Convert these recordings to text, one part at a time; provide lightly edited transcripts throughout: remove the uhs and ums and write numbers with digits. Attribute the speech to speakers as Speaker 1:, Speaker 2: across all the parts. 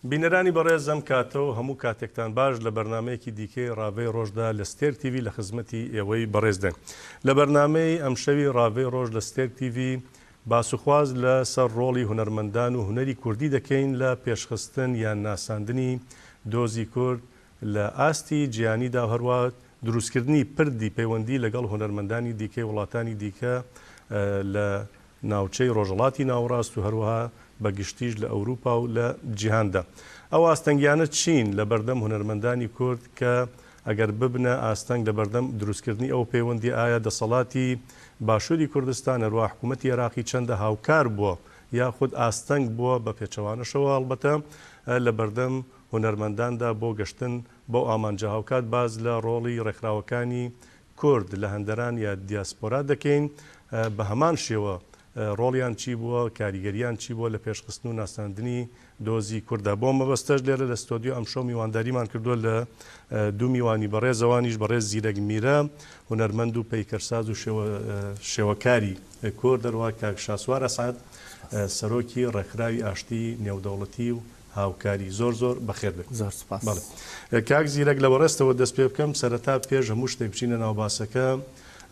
Speaker 1: بینەرانی بەڕێز ئەم کاتە و هەموو کاتێکتان باش لە بەرنامەیەکی دیکەی ڕاڤەی ڕۆژدا لە ستێرک تیڤی لە خزمەتی ئێوەی بەڕێزداین. لە بەرنامەی ئەمشەوی ڕاڤەی ڕۆژ لە ستێرک تیڤی باسوخواز لە سەر ڕۆڵی هونەرمەندان و هونەری کوردی دەکەین لە پێشخستن یان ناساندنی دۆزی کورد لە ئاستی جیهانیدا و هەروا دروستکردنی پردی پەیوەندی لەگەڵ هونەرمەندانی دیکەی وڵاتانی دیکە لە ناوچەی ڕۆژهەڵاتی ناوەڕاست و هەروەها بە گشتیش لە ئەوروپا و لە جیهاندا. ئەو ئاستەنگیانە چین لە بەردەم هونەرمەندانی کورد کە ئەگەر ببنە ئاستەنگ لە بەردەم دروستکردنی ئەو پەیوەندیە ئایا دەسەڵاتی باشوری کوردستان هەروەها حکومەتی عێراقی چەندە هاوکار بووە یاخود ئاستەنگ بووە بە پێچەوانەشەوە هەڵبەتە لە بەردەم هونەرمەنداندا بۆ گەشتن بەو ئامانجە هاوکات باس لە ڕۆڵی ڕێکخراوەکانی کورد لە هەندەران یا دیاسپۆرا دەکەین بە هەمان شێوە ڕۆڵیان چی بووە، کاریگەریان چی بووە لە پێشخستن و ناساندنی دۆزی کورددا. بۆ مەبەستەش لێرە لە ستۆدیۆ ئەمشەو میوانداریمان کردووە لە دوو میوانی بەڕێز ئەوانیش بەڕێز زیرەک میرە هونەرمەند و پەیکەرساز و شێوەکاری کورد هەروەها کاک شاسوار ئەسعەد سەرۆکی ڕێکخراوی ئاشتی نێودەوڵەتی و هاوکاری. زۆر زۆر بەخێر بێن.
Speaker 2: زۆر سوپاس.
Speaker 1: بەڵێ کاک زیرەک لە بەڕێزتەوە دەست پێ بکەم، سەرەتا پێش هەموو شتێک بچینە ناو باسەکە،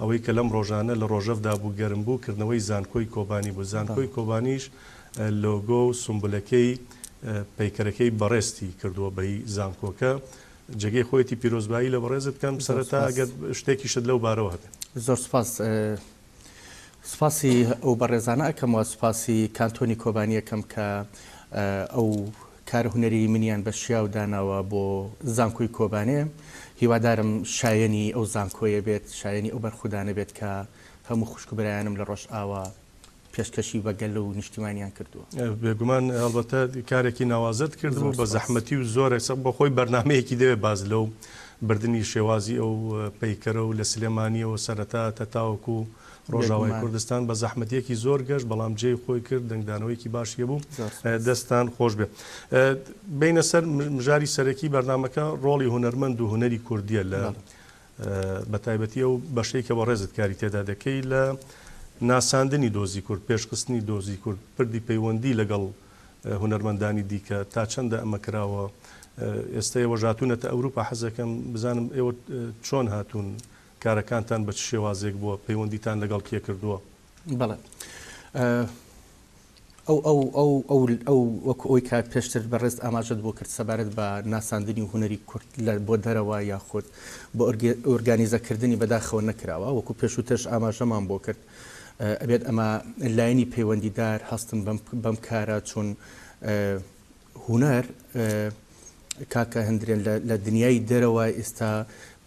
Speaker 1: ئەوەی کە لەم ڕۆژانە لە ڕۆژەڤدا بوو گەرم بوو کردنەوەی زانکۆی کۆبانی بوو، زانکۆی کۆبانیش لۆگۆ و سومبولەکەی پەیکەرەکەی بەڕێزتی کردووە بە هی زانکۆکە، جێگەی خۆیەتی پیرۆزبایی لە بەڕێزت بکەم،
Speaker 2: زۆر
Speaker 1: سەرەتا
Speaker 2: سوپاس.
Speaker 1: ئەگەر شتێکیشت لەو بارەوە هەبێ.
Speaker 2: زۆر سوپاس. سوپاسی ئەو بەڕێزانە ئەکەم و سوپاسی کانتۆنی کۆبانی ئەکەم کە ئەو کارە هونەریی منیان بە شیاو داناوە بۆ زانکۆی کۆبانێ. هیوادارم شایەنی ئەو زانکۆیە بێت، شایەنی ئەو بەرخودانە بێت کە هەموو خوشک و برایانم لە ڕۆژئاوا پێشکەشی بە گەل و نیشتیمانیان کردووە.
Speaker 1: بێگومان هەڵبەتە کارێکی ناوازەت کردبوو
Speaker 2: زۆر
Speaker 1: بە
Speaker 2: سوپاس.
Speaker 1: زەحمەتی و زۆرێک سەخت بۆ خۆی بەرنامەیەکی دەوێت باس لەو بردنی شێوازی ئەو پەیکەرە و لە سلێمانییەوە سەرەتا تە تاوەکو ڕۆژاوای
Speaker 2: بێگومان.
Speaker 1: کوردستان بە زەحمەتییەکی زۆر گەشت بەڵام جێی خۆی کرد دەنگدانەوەیەکی باشی هەبوو
Speaker 2: زۆر سوپاس.
Speaker 1: دەستتان خۆش بێ. بێینە سەر مژاری سەرەکی بەرنامەکە ڕۆڵی هونەرمەند و هونەری کوردییە لە
Speaker 2: بەڵێ.
Speaker 1: بە تایبەتی ئەو بەشەی کە بەڕێزت کاری تێدا دەکەی لە ناساندنی دۆزی کورد، پێشخستنی دۆزی کورد، پردی پەیوەندی لەگەڵ هونەرمەندانی دیکە تا چەندە ئەمە کراوە؟ ئێستا ئێوەش هاتوونەتە ئەوروپا حەزەکەم بزانم ئێوە چۆن هاتوون، کارەکانتان بە چ شێوازێک بووە، پەیوەندیتان لەگەڵ کێ کردووە؟
Speaker 2: بەڵێ. ئەو ئەو ئەو ئەو ئەو وەکو ئەوی کە پێشتر بەڕێزت ئاماژەت بۆ کرد سەبارەت بە ناساندنی هونەری کورد لە بۆ دەرەوە یاخود بۆ ئۆرگانیزەکردنی بەداخەوە نەکراوە وەکو پێشووترش ئاماژەمان بۆ کرد ئەبێت ئەمە لایەنی پەیوەندیدار هەستن بەم بەم کارە چون هونەر کاکە هەندرێن لە دنیای دەرەوە ئێستا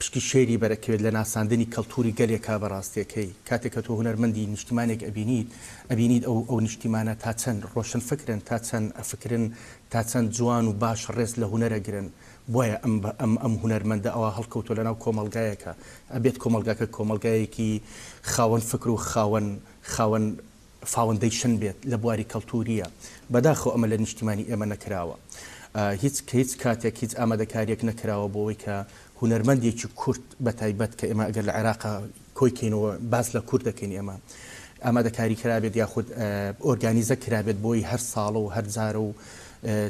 Speaker 2: پشکی شێری بەرەکەوێت لە ناساندنی کەڵتوری گەلێکا بە ڕاستیەکەی کاتێک کە تۆ هونەرمەندی نیشتیمانێک ئەبینیت ئەبینیت ئەو ئەو نیشتیمانە تا چەند ڕۆشن فکرن تا چەند ئەفکرن تا چەند جوان و باش ڕێز لە هونەر ئەگرن بۆیە ئەم ئەم ئەم هونەرمەندە ئەوا هەڵکەوتوە لەناو کۆمەڵگایەکا ئەبێت کۆمەڵگاکە کۆمەڵگایەکی خاوەن فکر و خاوەن خاوەن foundation بێت لە بواری کەڵتوریە بەداخەوە ئەمە لە نیشتیمانی ئێمە نەکراوە هیچ هیچ کاتێک هیچ ئامادەکاریەک نەکراوە بۆ ئەوەی کە هونەرمەندێکی کورد بە تایبەت کە ئێمە ئەگەر لە عێراقا کۆی کەینەوە باس لە کورد دەکەین ئێمە ئامادەکاری کرابێت یاخود ئۆرگانیزە کرابێت بۆی هەر ساڵە و هەر جارە و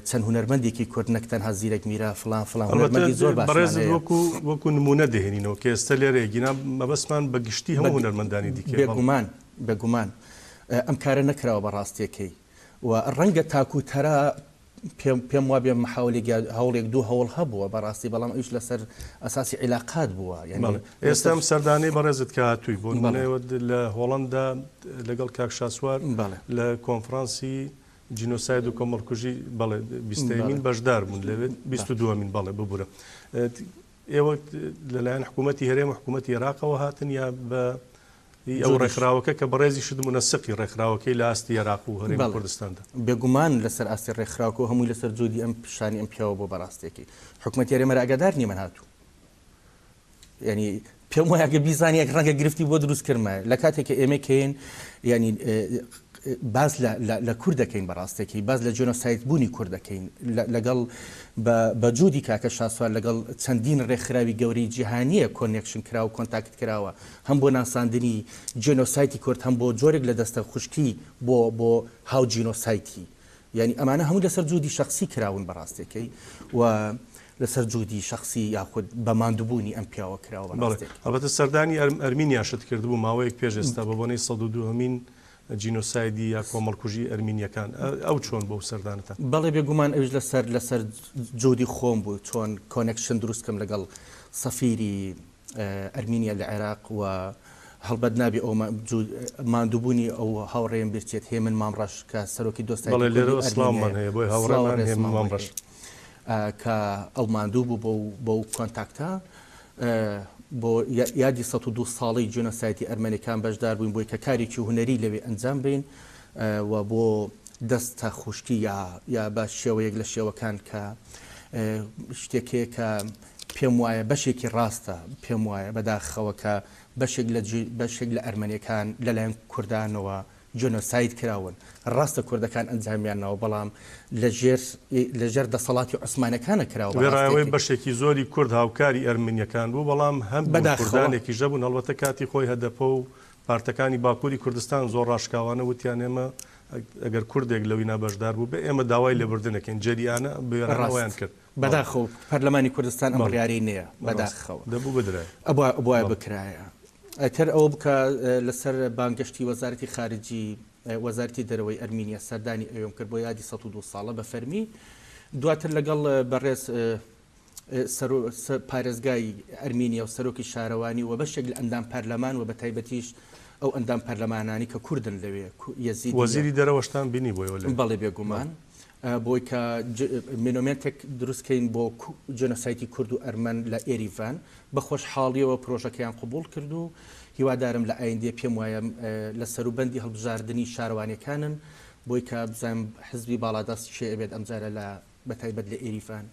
Speaker 2: چەند هونەرمەندێکی کورد نەک تەنها زیرەک میرا فلان فلان هونەرمەندی زۆر باشمان
Speaker 1: بەڕێزت
Speaker 2: هەیە.
Speaker 1: وەکو وەکو نمونە دەهێنینەوە کە ئێستا لێرەیە گینا مەبەستمان بە گشتی هەموو هونەرمەندانی دیکەیە.
Speaker 2: بێگومان بێگومان ئەم کارە نەکراوە بە ڕاستیەکەی و ڕەنگە تاکو تەرا پێم پێم وابێ محاولێک یا هەوڵێک دوو هەوڵ هەبووە بەڕاستی بەڵام ئەویش لەسەر ئەساسی عیلاقات بووە یانی
Speaker 1: بەڵێ ئێستا
Speaker 2: لەسەر
Speaker 1: ئەم سەردانەی بەڕێزت کە هاتووی بۆ
Speaker 2: بەڵێ
Speaker 1: نموونە ئێوە لە هۆڵەندا لەگەڵ کاک شاسوار
Speaker 2: بەڵێ
Speaker 1: لە کۆنفرانسی جینۆساید و کۆمەڵکوژی بەڵێ بیستەیەمین
Speaker 2: بەڵێ
Speaker 1: بەشدار بوون لەوێ بیست
Speaker 2: بەڵێ
Speaker 1: و دووەمین بەڵێ ببوورە ئێوە لەلایەن حکوومەتی هەرێم و حکوومەتی عێراقەوە هاتن یا بە ی ئەو
Speaker 2: جودیش.
Speaker 1: ڕێکخراوەکە کە بەڕێزیشت مونەسقی ڕێکخراوەکەی لە ئاستی عێراق و هەرێمی
Speaker 2: بەڵێ
Speaker 1: کوردستاندا.
Speaker 2: بێگومان لەسەر ئاستی ڕێکخراوکە و هەمووی لەسەر جودی ئەم پیشانی ئەم پیاوە بۆ بەڕاستیەکەی حکومەتی هەرێم هەر ئاگادار نیە من هاتووم یعنی پێم وایە ئەگەر بیزانیایە ڕەنگە گرفتی بۆ دروست کردمایە لە کاتێک کە ئێمە کەین یعنی باس لە کورد دەکەین بەڕاستێکی باس لە جێنۆساید بوونی کورد دەکەین لەگەڵ بە جودی کاکە شاسوار لەگەڵ چەندین ڕێکخراوی گەورەی جیهانیە connection کرا و contact کراوە هەم بۆ ناساندنی جێنۆسایتی کورد هەم بۆ جۆرێک لە دەستە خوشکی بۆ بۆ هاو جینۆسایتی. یانی ئەمانە هەموو لەسەر جودی شەخسی کراون بەڕاستێکەی و لەسەر جودی شەخسی یاخود بە ماندووبوونی ئەم پیاوە کراوە بەڕاستێک.
Speaker 1: ئەڵبەتە سەردانی ئەرمینیاشت کردبوو ماوەیەک پێش ئێستا بە بۆنەی 102 هەمین جینۆسایدی یا کۆمەڵکوژی ئەرمینیەکان ئەو چۆن بۆ سەردانتان؟
Speaker 2: بەڵێ بێگومان ئەویش لەسەر لەسەر جودی خۆم بوو چۆن connection دروست کەم لەگەڵ سەفیری ئەرمینیا لە عێراق و هەڵبەت نابێ ئەو ماندووبوونی ئەو هاوڕێیەم بیرچێت هێمن مام ڕەش کە سەرۆکی دۆستایەتی
Speaker 1: بەڵێ
Speaker 2: کوردی
Speaker 1: لێرەوە سڵاومان
Speaker 2: ئەرمینیایە
Speaker 1: هەیە بۆی
Speaker 2: سڵاو
Speaker 1: هاوڕێمان هێمن
Speaker 2: ڕێزمان
Speaker 1: مام
Speaker 2: بۆی
Speaker 1: ڕەش.
Speaker 2: هەیە کە ئەو ماندوو بوو بەو بەو contact ە بۆ یادی 102 ساڵەی جینۆسایدی ئەرمەنەکان بەشدار بووین بۆی کە کارێکی هونەری لەوێ ئەنجام بەین و بۆ دەستە خوشکی یا یا بە شێوەیەک لە شێوەکان کە شتێک هەیە کە پێم وایە بەشێکی ڕاستە، پێم وایە بەداخەوە کە بەشێک لە بەشێک لە ئەرمەنیەکان لەلایەن کوردانەوە جێنۆساید کراون، ڕاستە کوردەکان ئەنجامیان ناوە بەڵام لە ژێر لە ژێر دەسەڵاتی عوسمانەکانە کراوە بە
Speaker 1: وێڕای ئەوەی
Speaker 2: ڕاستێکی.
Speaker 1: بەشێکی زۆری کورد هاوکاری ئەرمنیەکان بوو بەڵام هەبوون
Speaker 2: بەداخەوە.
Speaker 1: کوردانێکیش هەبوون هەڵبەتە کاتی خۆی هەدەپە و پارتەکانی باکووری کوردستان زۆر ڕاشکاوانە وتیان ئێمە ئەگەر کوردێک لەوینا بەشدار بووبێ ئێمە داوای لێبوردن ئەکەین جەریئانە بوێرانە
Speaker 2: ڕاست.
Speaker 1: وایان کرد. بەڵێ.
Speaker 2: بەداخەوە پەرلەمانی کوردستان ئەم
Speaker 1: بەڵێ
Speaker 2: بڕیارەی نەیە
Speaker 1: ڕاستە
Speaker 2: بەداخەوە
Speaker 1: دەبوو بدرایە.
Speaker 2: ئەبوا ئەبوایە
Speaker 1: بەڵێ.
Speaker 2: بکرایە ئیتر ئەوە بکە لەسەر بانگەشتی وەزارەتی خارجی وەزارەتی دەرەوەی ئەرمینیا سەردانی ئەوێم کرد بۆ یادی 102 ساڵە بە فەرمی دواتر لەگەڵ بەڕێز پارێزگای ئەرمینیا و سەرۆکی شارەوانی و بەشێک لە ئەندام پەرلەمان و بە تایبەتیش ئەو ئەندام پەرلەمانانی کە کوردن لەوێ یەزیدیە.
Speaker 1: وەزیری دەرەوەشتان بینیبوویەوە لەوێ؟
Speaker 2: بەڵێ بێگومان. بۆی کە monument ێک دروست کەین بۆ جێنۆسایدی کورد و ئەرمەن لە ئێریڤان، بە خۆشحاڵیەوە پرۆژەکەیان قبوڵ کرد و هیوادارم لە ئایندەیە پێم وایە لە سەروبەندی هەڵبژاردنی شارەوانیەکانن بۆی کە بزانم حزبی باڵادەست کێ ئەبێت ئەمجارە لە بەتایبەت لە ئێریڤان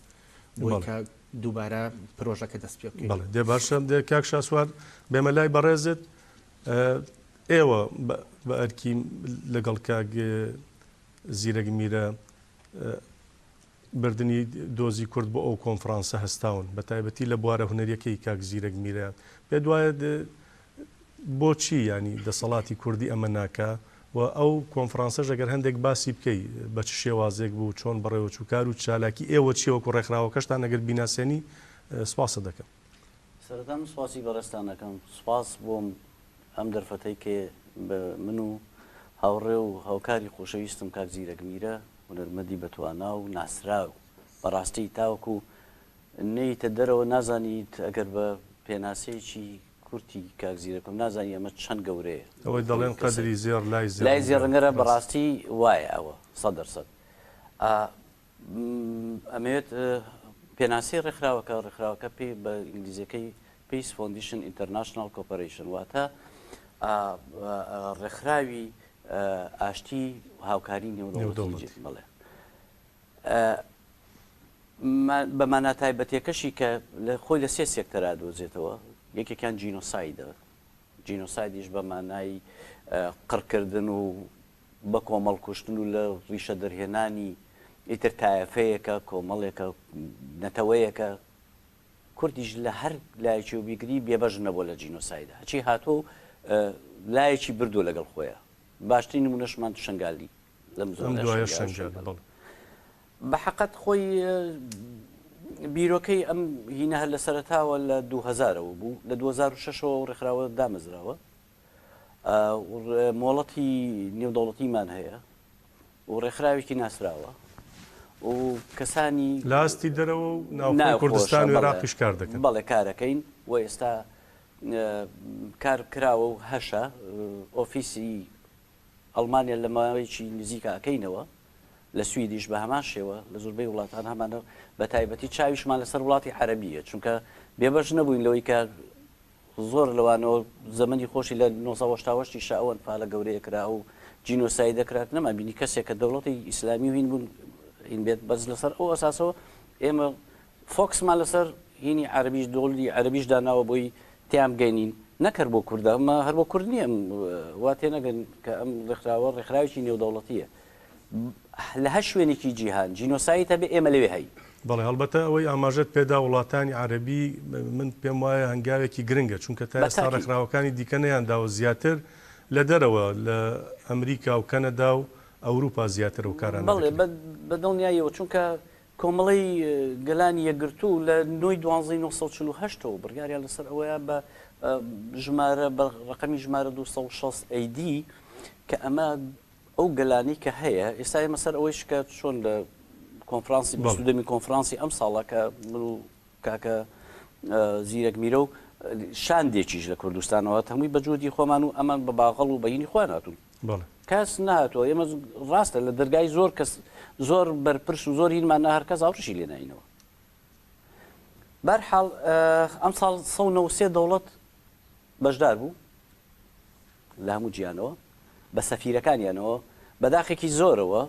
Speaker 2: بۆی کە دووبارە پرۆژەکە دەست پێ بکەین.
Speaker 1: بەڵێ دێ باشە دێ کاک شاسوار بێمە لای بەڕێزت ئێوە بە ئەرکی لەگەڵ کاک زیرەک میرە بردنی دۆزی کورد بۆ ئەو کۆنفرانسە هەستاون، بە تایبەتی لە بوارە هونەریەکەی کاک زیرەک میرە. پێت وایە بۆچی یانی دەسەڵاتی کوردی ئەمە ناکا و ئەو کۆنفرانسەش ئەگەر هەندێک باسی بکەی بە چ شێوازێک بوو، چۆن بەڕێوەچوو، کار و چالاکی ئێوە چیە وەکو ڕێکخراوەکەشتان ئەگەر بیناسێنی سپاست دەکەم.
Speaker 3: سەرەتا من سوپاسی بەڕێزتان ئەکەم، سوپاس بۆ ئەم دەرفەتەی کە بە من و هاوڕێ و هاوکاری خۆشەویستم کاک زیرەک میرە، هونەرمەندی بەتوانا و ناسراو، بەڕاستی تاوەکو نەیتە دەرەوە نازانیت ئەگەر بە پێناسەیەکی کورتی کاک زیرەک بکەم نازانی ئەمە چەند گەورەیە.
Speaker 1: ئەوەی دەڵێن قەدری زێڕ لای
Speaker 3: لای
Speaker 1: زێڕنگەرە
Speaker 3: زێڕنگەرە
Speaker 1: ڕاستە.
Speaker 3: بەڕاستی وایە ئەوە 100%. ئەمەوێت پێناسەی ڕێکخراوەکە، ڕێکخراوەکە پێی بە ئینگلیزیەکەی Peace Foundation International Cooperation واتە ڕێکخراوی ئاشتی و هاوکاری نێودەوڵەتی بەڵێ بە مانا تایبەتیەکەشی کە خۆی لە سێ سێکتەرا دۆزێتەوە یەکێکیان جینۆسایدە جینۆسایدیش بە مانای قڕکردن و بە کۆمەڵ کوشتن و لە ڕیشە دەرهێنانی ئیتر تایەفەیەکە، کۆمەڵێکە، نەتەوەیەکە، کوردیش لە هەر لایەکیەوە بیگری بێبەش نەبووە لە جینۆسایدا، هەرچی هاتووە و لایەکی بردووە لەگەڵ خۆیا، باشترین نموونەشمان شنگالی لەم
Speaker 1: ئەم
Speaker 3: زۆنە
Speaker 1: دوایە
Speaker 3: شنگال
Speaker 1: شنگال
Speaker 3: شنگال.
Speaker 1: بەڵێ.
Speaker 3: بە حەقەت خۆی بیرۆکەی ئەم هینە هەر لە سەرەتاوە لە 2000 ەوە بوو، لە 2006 ەوە ئەو ڕێکخراوە دامەزراوە، مۆڵەتی نێودەوڵەتیمان هەیە و ڕێکخراوێکی ناسراوە و کەسانی
Speaker 1: لە ئاستی دەرەوە و ناوخۆی کوردستان و عێراقیش کار دەکەن.
Speaker 3: بەڵێ کارەکەین و ئێستا کار کراوە و هەشە ئۆفیسی ئەڵمانیا لە ماوەیەکی نزیکە ئەکەینەوە لە سویدیش بە هەمان شێوە لە زۆربەی وڵاتان هەمانە بە تایبەتی چاویشمان لەسەر وڵاتی عەرەبیە چونکە بێبەش نەبووین لەوەی کە زۆر لەوانەوە زەمەنی خۆشی لە 1970 یشا ئەو ئەنفالە گەورەیە کرا ئەو جینۆسایدە کرا نەمان بینی کەسێک کە دەوڵەتی ئیسلامی و هین بوون هین بێت بەس لەسەر ئەو ئەساسەوە ئێمە فۆکسمان لەسەر هینی عەربیش دۆڵی عەربیش داناوە بۆی تیان بگەینین نەکەر بۆ کوردە ئەمە هەر بۆ کورد نییە وا تێنەگەن کە ئەم ڕێکخراوە ڕێکخراوێکی نێودەوڵەتیە لە هەر شوێنێکی جیهان جینۆساید هەبێ ئێمە لەوێ هەین.
Speaker 1: بەڵێ هەڵبەتە ئەوەی ئاماژەت پێدا وڵاتانی عەرەبی من پێم وایە هەنگاوێکی گرنگە چونکە تا ئێستا ڕێکخراوەکانی دیکە نەیانداوە زیاتر لە دەرەوە لە ئەمریکا و کەنەدا و ئەوروپا زیاتر ئەو کارانە
Speaker 3: بەڵێ
Speaker 1: دەکرێت.
Speaker 3: بە دڵنیاییەوە چونکە کۆمەڵەی گەلانی یەکگرتوو لە نۆی دوانزەی 948 ەوە بڕیاریان لەسەر ئەوەیە بە ژمارە بە ڕەقەمی ژمارە 260 AD کە ئەمە ئەو گەلانەی کە هەیە ئێستا ئێمە سەر ئەوەیش کە چۆن لە کۆنفرانسی
Speaker 1: بەڵێ.
Speaker 3: 22 کۆنفرانسی ئەم ساڵە کە من و کاکە زیرەک میرە و شاندێکیش لە کوردستانەوە هات هەمووی بە جوودی خۆمان و ئەمان بە باغەڵ و بەینی خۆیان هاتوون.
Speaker 1: بەڵێ.
Speaker 3: کەس نەهاتووە ئێمە ڕاستە لە دەرگای زۆر کەس زۆر بەرپرس و زۆر هینمان نا هەر کەس ئاوڕشی لێ ناینەوە. بەرحاڵ ئەمساڵ 193 دەوڵەت بەشدار بوو لە هەموو جیهانەوە بە سەفیرەکانیانەوە بەداخێکی زۆرەوە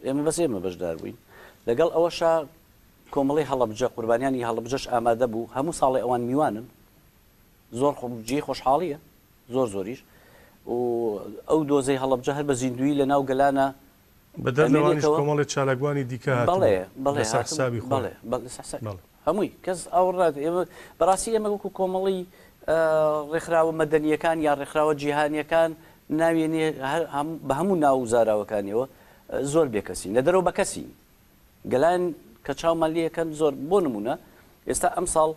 Speaker 3: ئێمە بەس ئێمە بەشدار بووین لەگەڵ ئەوەشا کۆمەڵەی هەڵەبجە قوربانیانی هەڵەبجەش ئامادە بوو هەموو ساڵێ ئەوان میوانن زۆر جێی خۆشحاڵیە زۆر زۆریش و ئەو دۆزەی هەڵەبجە هەر بە زیندوویی لە ناو گەلانە
Speaker 1: بەدەر لەوانیش
Speaker 3: ئەمێنێتەوە.
Speaker 1: کۆمەڵێ چالاکوانی دیکە هاتبوون
Speaker 3: بەڵێ بەڵێ
Speaker 1: لەسەر
Speaker 3: هاتبوون
Speaker 1: حسابی خۆیان.
Speaker 3: بەڵێ بەڵێ لەسەر حسابی
Speaker 1: بەڵێ.
Speaker 3: هەمووی کەس ئاوڕ نادات ئێمە بەڕاستی ئێمە وەکو کۆمەڵی ڕێکخراوە مەدەنییەکان یا ڕێکخراوە جیهانییەکان ناوێنێ هەر بە هەموو ناو و زاراوەکانیەوە زۆر بێکەسین لە دەرەوە بەکەسین گەلان کە چاومان لێ ئەکەن زۆر بۆ نموونە ئێستا ئەمساڵ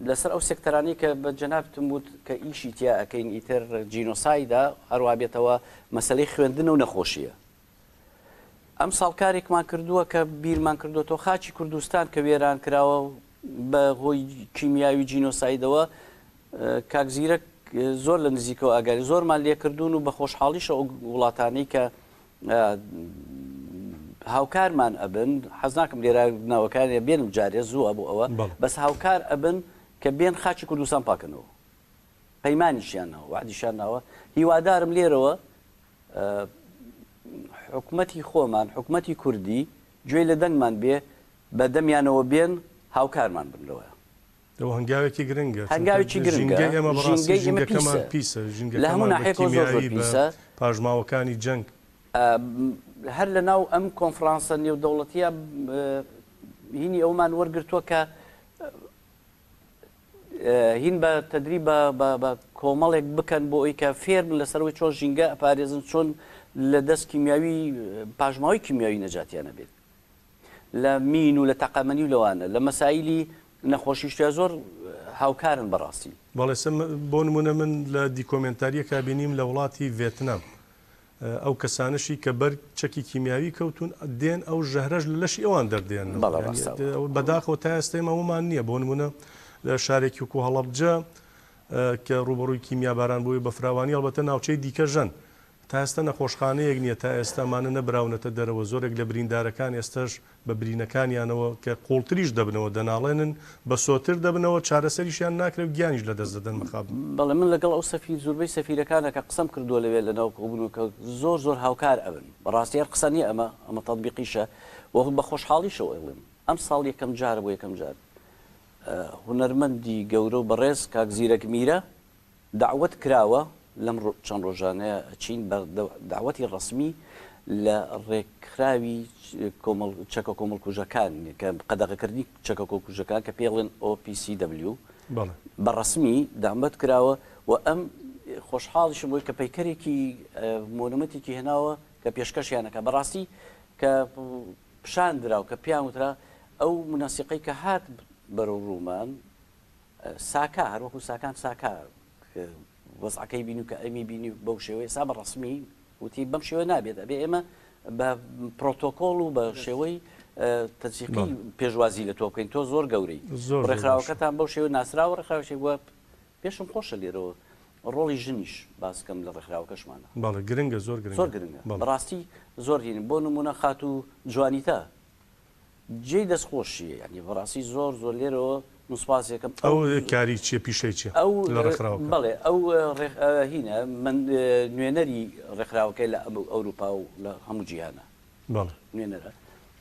Speaker 3: لەسەر ئەو سێکتەرانەی کە بە جەنابتم وت کە ئیشی تیا ئەکەین ئیتر جینۆسایدە هەروا بێتەوە مەسەلەی خوێندنە و نەخۆشیە ئەمساڵ کارێکمان کردووە کە بیرمان کردوێتەوە خاکی کوردستان کە وێران کراوە بە هۆی کیمیاوی جینۆسایدەوە کاک زیرەک زۆر لە نزیکەوە ئاگاری زۆرمان لێکردوون و بە خۆشحاڵیشە ئەو وڵاتانەی کە هاوکارمان ئەبن حەز ناکەم لێرە ناوەکانیان بێنم جارێ زووە بۆ ئەوە بەس هاوکار ئەبن کە بێن خاکی کوردستان پاکەنەوە پەیمانیشیان ناوە وعدیشیان ناوە هیوادارم لێرەوە حکومەتی خۆمان حکومەتی کوردی گوێی لە دەنگمان بێ بە دەمیانەوە بێن هاوکارمان بن لەوە.
Speaker 1: ئەوە هەنگاوێکی گرنگە چونکە
Speaker 3: هەنگاوێکی گرنگە
Speaker 1: ژینگەی ئێمە بەڕاستی
Speaker 3: ژینگەی ئێمە
Speaker 1: ژینگەکەمان
Speaker 3: پیسە
Speaker 1: پیسە
Speaker 3: لە هەموو
Speaker 1: ژینگەکەمان بە
Speaker 3: ناحیەکەوە زۆر زۆر
Speaker 1: کیمیایی بە
Speaker 3: پیسە.
Speaker 1: پاشماوەکانی جەنگ.
Speaker 3: هەر لە ناو ئەم کۆنفرانسە نێودەوڵەتیە هینی ئەومان وەرگرتووە کە هین بە تەدریب بە بە بە کۆمەڵێک بکەن بۆ ئەوی کە فێر بن لەسەرەوەی چۆن ژینگە ئەپارێزن چۆن لە دەست کیمیاوی پاشماوەی کیمیاوی نەجاتیان ئەبێت. لە مین و لە تەقەمەنی و لەوانە لە مەسایلی نەخۆشیشدا زۆر هاوکارن بەڕاستی.
Speaker 1: بەڵێ سە بۆ نمونە من لە دیکۆمێنتاریەکا بینیم لە وڵاتی ڤێتنام ئەو کەسانەشی کە بەر چەکی کیمیاوی کەوتون دێن ئەو ژەهرەش لە لەشی ئەوان دەردێنن
Speaker 3: بەڵێ ڕاستە.
Speaker 1: بەداخەوە تا ئێستا ئێمە ئەوەمان نییە بۆ نمونە لە شارێکی وەکو هەڵەبجە کە ڕووبەڕووی کیمیاباران بووی بە فراوانی ئەڵبەتە ناوچەی دیکە ژەن تا ئێستا نەخۆشخانەیەک نییە، تا ئێستا ئەمانە نەبراونەتە دەرەوە، زۆرێک لە بریندارەکان ئێستاش بە برینەکانیانەوە کە قووڵتریش دەبنەوە دەناڵێنن، بەسۆتر دەبنەوە، چارەسەریشیان ناکرێت و گیانیش لەدەست دەدەن مەخابن.
Speaker 3: بەڵێ من لەگەڵ ئەو سەفیر زوربەی سەفیرەکانە کە قسەم کردووە لەوێ لەناو کۆبوونەوەکە زۆر زۆر هاوکار ئەبن بەڕاستی هەر قسە نییە ئەمە ئەمە تەتبیقیشە و بە خۆشحاڵیشەوە ئەیڵێم ئەمساڵ یەکەم جارە بۆ یەکەم جار هونەرمەندی گەورە و بەڕێز کاک زیرەک میرە دەعوەت کراوە، لەم چەند ڕۆژانەیە ئەچین بە دەعوەتی ڕەسمی لە ڕێکخراوی کۆمەڵ چەکە کۆمەڵکوژەکان کە قەدەغەکردنی چەکە کۆکوژەکان کە پێی ئەڵێن OPCW
Speaker 1: بەڵێ.
Speaker 3: بە ڕەسمی دەعوەت کراوە و ئەم خۆشحاڵیشم بۆی کە پەیکەرێکی مۆنومێنتێکی هێناوە کە پێشکەشیان ئەکا بەڕاستی کە پیشان درا و کە پێیان وترا ئەو مونەسیقەی کە هات بەرەو ڕوومان ساکا هەر وەکو ساکان ساکا وەزعەکەی بینی و کە ئەمی بینی بەو شێوەیە سا بە ڕەسمی وتی بەم شێوە نابێت ئەبێ ئێمە بە پرۆتۆکۆڵ و بە شێوەی تەجیقی پێشوازی لە تۆ بکەین تۆ زۆر گەورەی ڕێکخراوەکەتان بەو شێوە ناسراوە ڕێکخراوێک وە پێشم خۆشە لێرەوە ڕۆڵی ژنیش باسکەم لە ڕێکخراوەکەشمانە
Speaker 1: بەڵێ گرنگە زۆر گرنگە
Speaker 3: زۆر گرنگە بەڕاستی زۆر هین بۆ نمونە خاتوو جوانیتا جێی دەست خۆشیە یانی بەڕاستی زۆر زۆر لێرەوە من سوپاسی ئەکەم
Speaker 1: ئەو کاری چیە پیشەی چیە
Speaker 3: ئەو
Speaker 1: لە ڕێکخراوەکە؟
Speaker 3: بەڵێ ئەو هینە من نوێنەری ڕێکخراوەکەی لە ئەوروپا و لە هەموو جیهانە
Speaker 1: بەڵێ
Speaker 3: نوێنەرە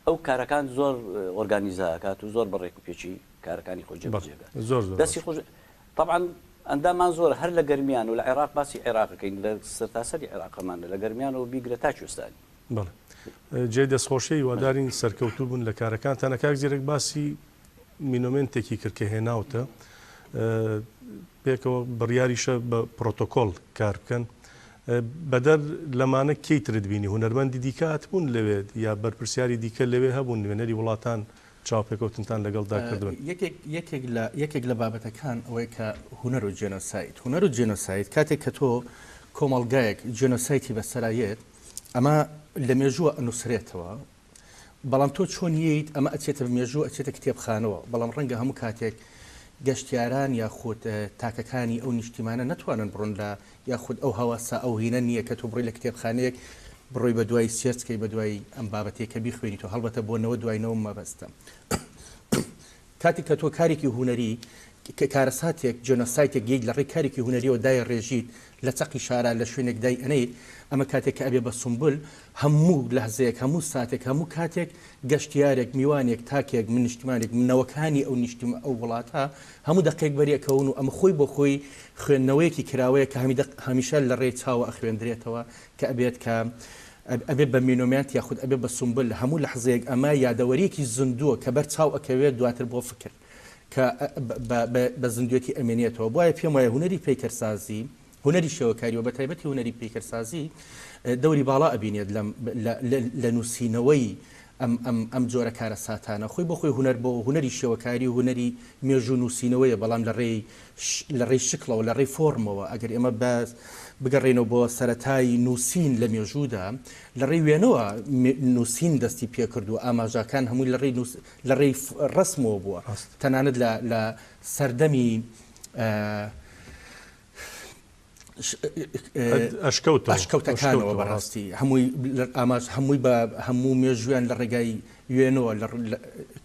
Speaker 3: ئەو کارەکان زۆر ئۆرگانیزا ئەکات و زۆر بە ڕێک و پێکی کارەکانی خۆی جێبەجێ ئەکات
Speaker 1: زۆر زۆر
Speaker 3: دەستی خۆش تەبعەن ئەندامان زۆرە هەر لە گەرمیان و لە عێراق باسی عێراقەکەین لە سەرتاسەری عێراقەمانە لە گەرمیانەوە بیگرە تا کوێستانی
Speaker 1: بەڵێ جێی دەستخۆشیە هیوادارین سەرکەوتوو بن لە کارەکانتانە کاک زیرەک باسی مینۆمێنتێکی کرد کە هێناوتە پێکەوە بڕیاریشە بە پرۆتۆکۆل کار بکەن. بەدەر لەمانە کێی ترت بینی؟ هونەرمەندی دیکە هاتبوون لەوێ یا بەرپرسیاری دیکە لەوێ هەبوون نوێنەری وڵاتان چاوپێکەوتنتان لەگەڵدا کردبن؟
Speaker 2: یەکێک یەکێک لە یەکێک لە بابەتەکان ئەوەیە کە هونەر و جێنۆساید هونەر و جێنۆساید کاتێک کە تۆ کۆمەڵگایەک جێنۆسایتی بەسەرا یەت ئەمە لە مێژووە ئەنووسرێتەوە بەڵام تۆ چۆن یەیت ئەمە ئەچێتە مێژوو ئەچێتە کتێبخانەوە بەڵام ڕەنگە هەموو کاتێک گەشتیاران یاخود تاکەکانی ئەو نیشتیمانە نەتوانن بڕۆن لە یاخود ئەو هەوەسە ئەو هینە نییە کە تۆ بڕۆی لە کتێبخانەیەک بڕۆی بە دوای search کەی بە دوای ئەم بابەتەی کە بیخوێنیتەوە هەڵبەتە بۆ نەوە دوای نەوە مەبەستە کاتێک کە تۆ کارێکی هونەری کارەساتێک جێنۆسایتێک یەیت لە ڕێی کارێکی هونەریەوە دای ڕێژیت لە چەقی شارا لە شوێنێک دای ئەنێیت ئەمە کاتێک کە ئەبێ بە سومبول هەموو لەحزەیەک هەموو ساتێک هەموو کاتێک گەشتیارێک میوانێک تاکێک من نیشتیمانێک نەوەکانی ئەو نیشتیم ئەو وڵاتە هەموو دەقێک بەری ئەکەون و ئەمە خۆی بۆ خۆی خوێندنەوەیەکی کراوەیە کە هەمیشە لە ڕێی چاوە ئەخوێندرێتەوە کە ئەبێت کە ئەبێت بە مینۆمێنت یاخود ئەبێت بە سومبول هەموو لەحزەیەک ئەمە یادەوەریەکی زیندووە کە بەر چاو ئەکەوێت دواتر بۆ فکر کە بە زیندوێتی ئەمێنێتەوە بۆیە پێم وایە هونەری پەیکەرسازی هونەری شێوەکاری و بەتایبەتی هونەری پەیکەرسازی دەوری باڵا ئەبینێت لەم لە نووسینەوەی ئەم ئەم ئەم جۆرە کارەساتانە. خۆی بۆ خۆی هونەر بۆ هونەری شێوەکاری و هونەری مێژوو نووسینەوەیە بەڵام لە ڕێی لە ڕێی شکڵەوە لە ڕێی فۆڕمەوە ئەگەر ئێمە بە بگەڕێینەوە بۆ سەرەتای نووسین لە مێژوودا لە ڕێی وێنەوە نووسین دەستی پێکردووە ئاماژەکان هەمووی لە ڕێی نووس لە ڕێی ڕەسمەوە بووە تەنانەت لە لە سەردەمی ئەشکەوتەکانەوە بەڕاستی هەمووی ئاماژ هەمووی بە هەموو مێژویان لە ڕێگای وێنەوە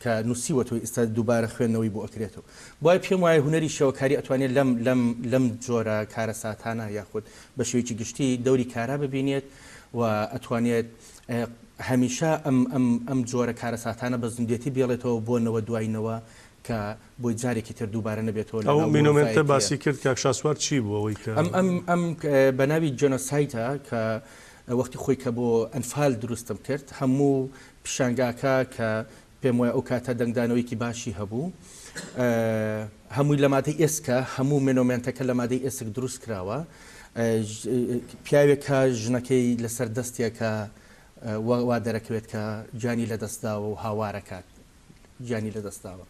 Speaker 2: کە نووسیوەتەوە ئێستا دووبارە خوێندنەوەی بۆ ئەکرێتەوە بۆیە پێم وایە هونەری شێوەکاری ئەتوانێت لەم لەم لەم جۆرە کارەساتانە یاخود بە شێوەیەکی گشتی دەوری کارا ببینێت و ئەتوانێت هەمیشە ئەم ئەم ئەم جۆرە کارەساتانە بە زیندێتی بێڵێتەوە بۆ نەوە دوای نەوە کە بۆی جارێکی تر دووبارە نەبێتەوە لە
Speaker 1: ئەو
Speaker 2: ناو
Speaker 1: مینۆمێنتە
Speaker 2: مرۆڤایەتیە.
Speaker 1: باسی کرد کاک شاسوار چی بوو ئەوەی کە.
Speaker 2: ئەم ئەم ئەم بە ناوی جێنۆسایدە کە وەختی خۆی کە بۆ ئەنفال دروستم کرد هەموو پیشانگاکە کە پێم وایە ئەو کاتە دەنگدانەوەیەکی باشی هەبوو هەمووی لە مادەی ئێسکە هەموو مێنۆمێنتەکە لە مادەی ئێسک دروست کراوە پیاوێکە ژنەکەی لەسەر دەستێکە وا دەرەکەوێت کە گیانی لەدەستداوە و هاوارەکات گیانی لەدەستداوە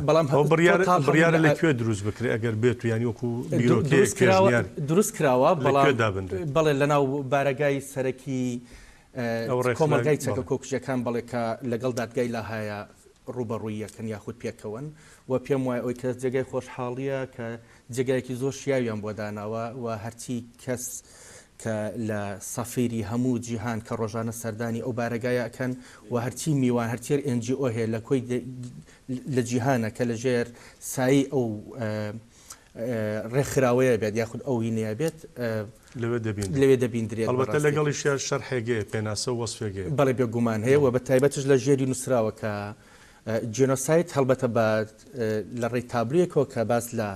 Speaker 2: بەڵام
Speaker 1: ئەو بڕیارە بڕیارە لە کوێ دروست بکرێ ئەگەر بێت و یانی وەکو بیرۆکەیەک پێشنیار
Speaker 2: دروست کراوە
Speaker 1: بەڵام دابنرێت
Speaker 2: بەڵێ لەناو بارەگای سەرەکی کۆمەڵگای چەکە کۆکوژەکان بەڵێ کە لەگەڵ دادگای لاهایە ڕووبەڕووی یەکەن یاخود پێکەوەن و پێم وایە ئەوی کە جێگای خۆشحاڵیە کە جێگایەکی زۆر شیاویان بۆ داناوە و هەرچی کەس کە لە سەفیری هەموو جیهان کە ڕۆژانە سەردانی ئەو بارەگایە ئەکەن و هەرچی میوان هەرچی NGO هەیە لە کۆی لە جیهانە کە لە ژێر سایەی ئەو ڕێکخراوەیە بێت یاخود ئەو هینەیە بێت
Speaker 1: لەوێ دەبیندرێت.
Speaker 2: لەوێ دەبیندرێت
Speaker 1: هەڵبەتە
Speaker 2: بەڕاستی.
Speaker 1: لەگەڵیشیا شەرحێک هەیە، پێناسە و وەسفێک هەیە.
Speaker 2: بەڵێ بێگومان هەیە و بە تایبەتش لە ژێری نووسراوە کە جینۆساید هەڵبەتە بە لە ڕێی تابلۆیەکەوە کە باس لە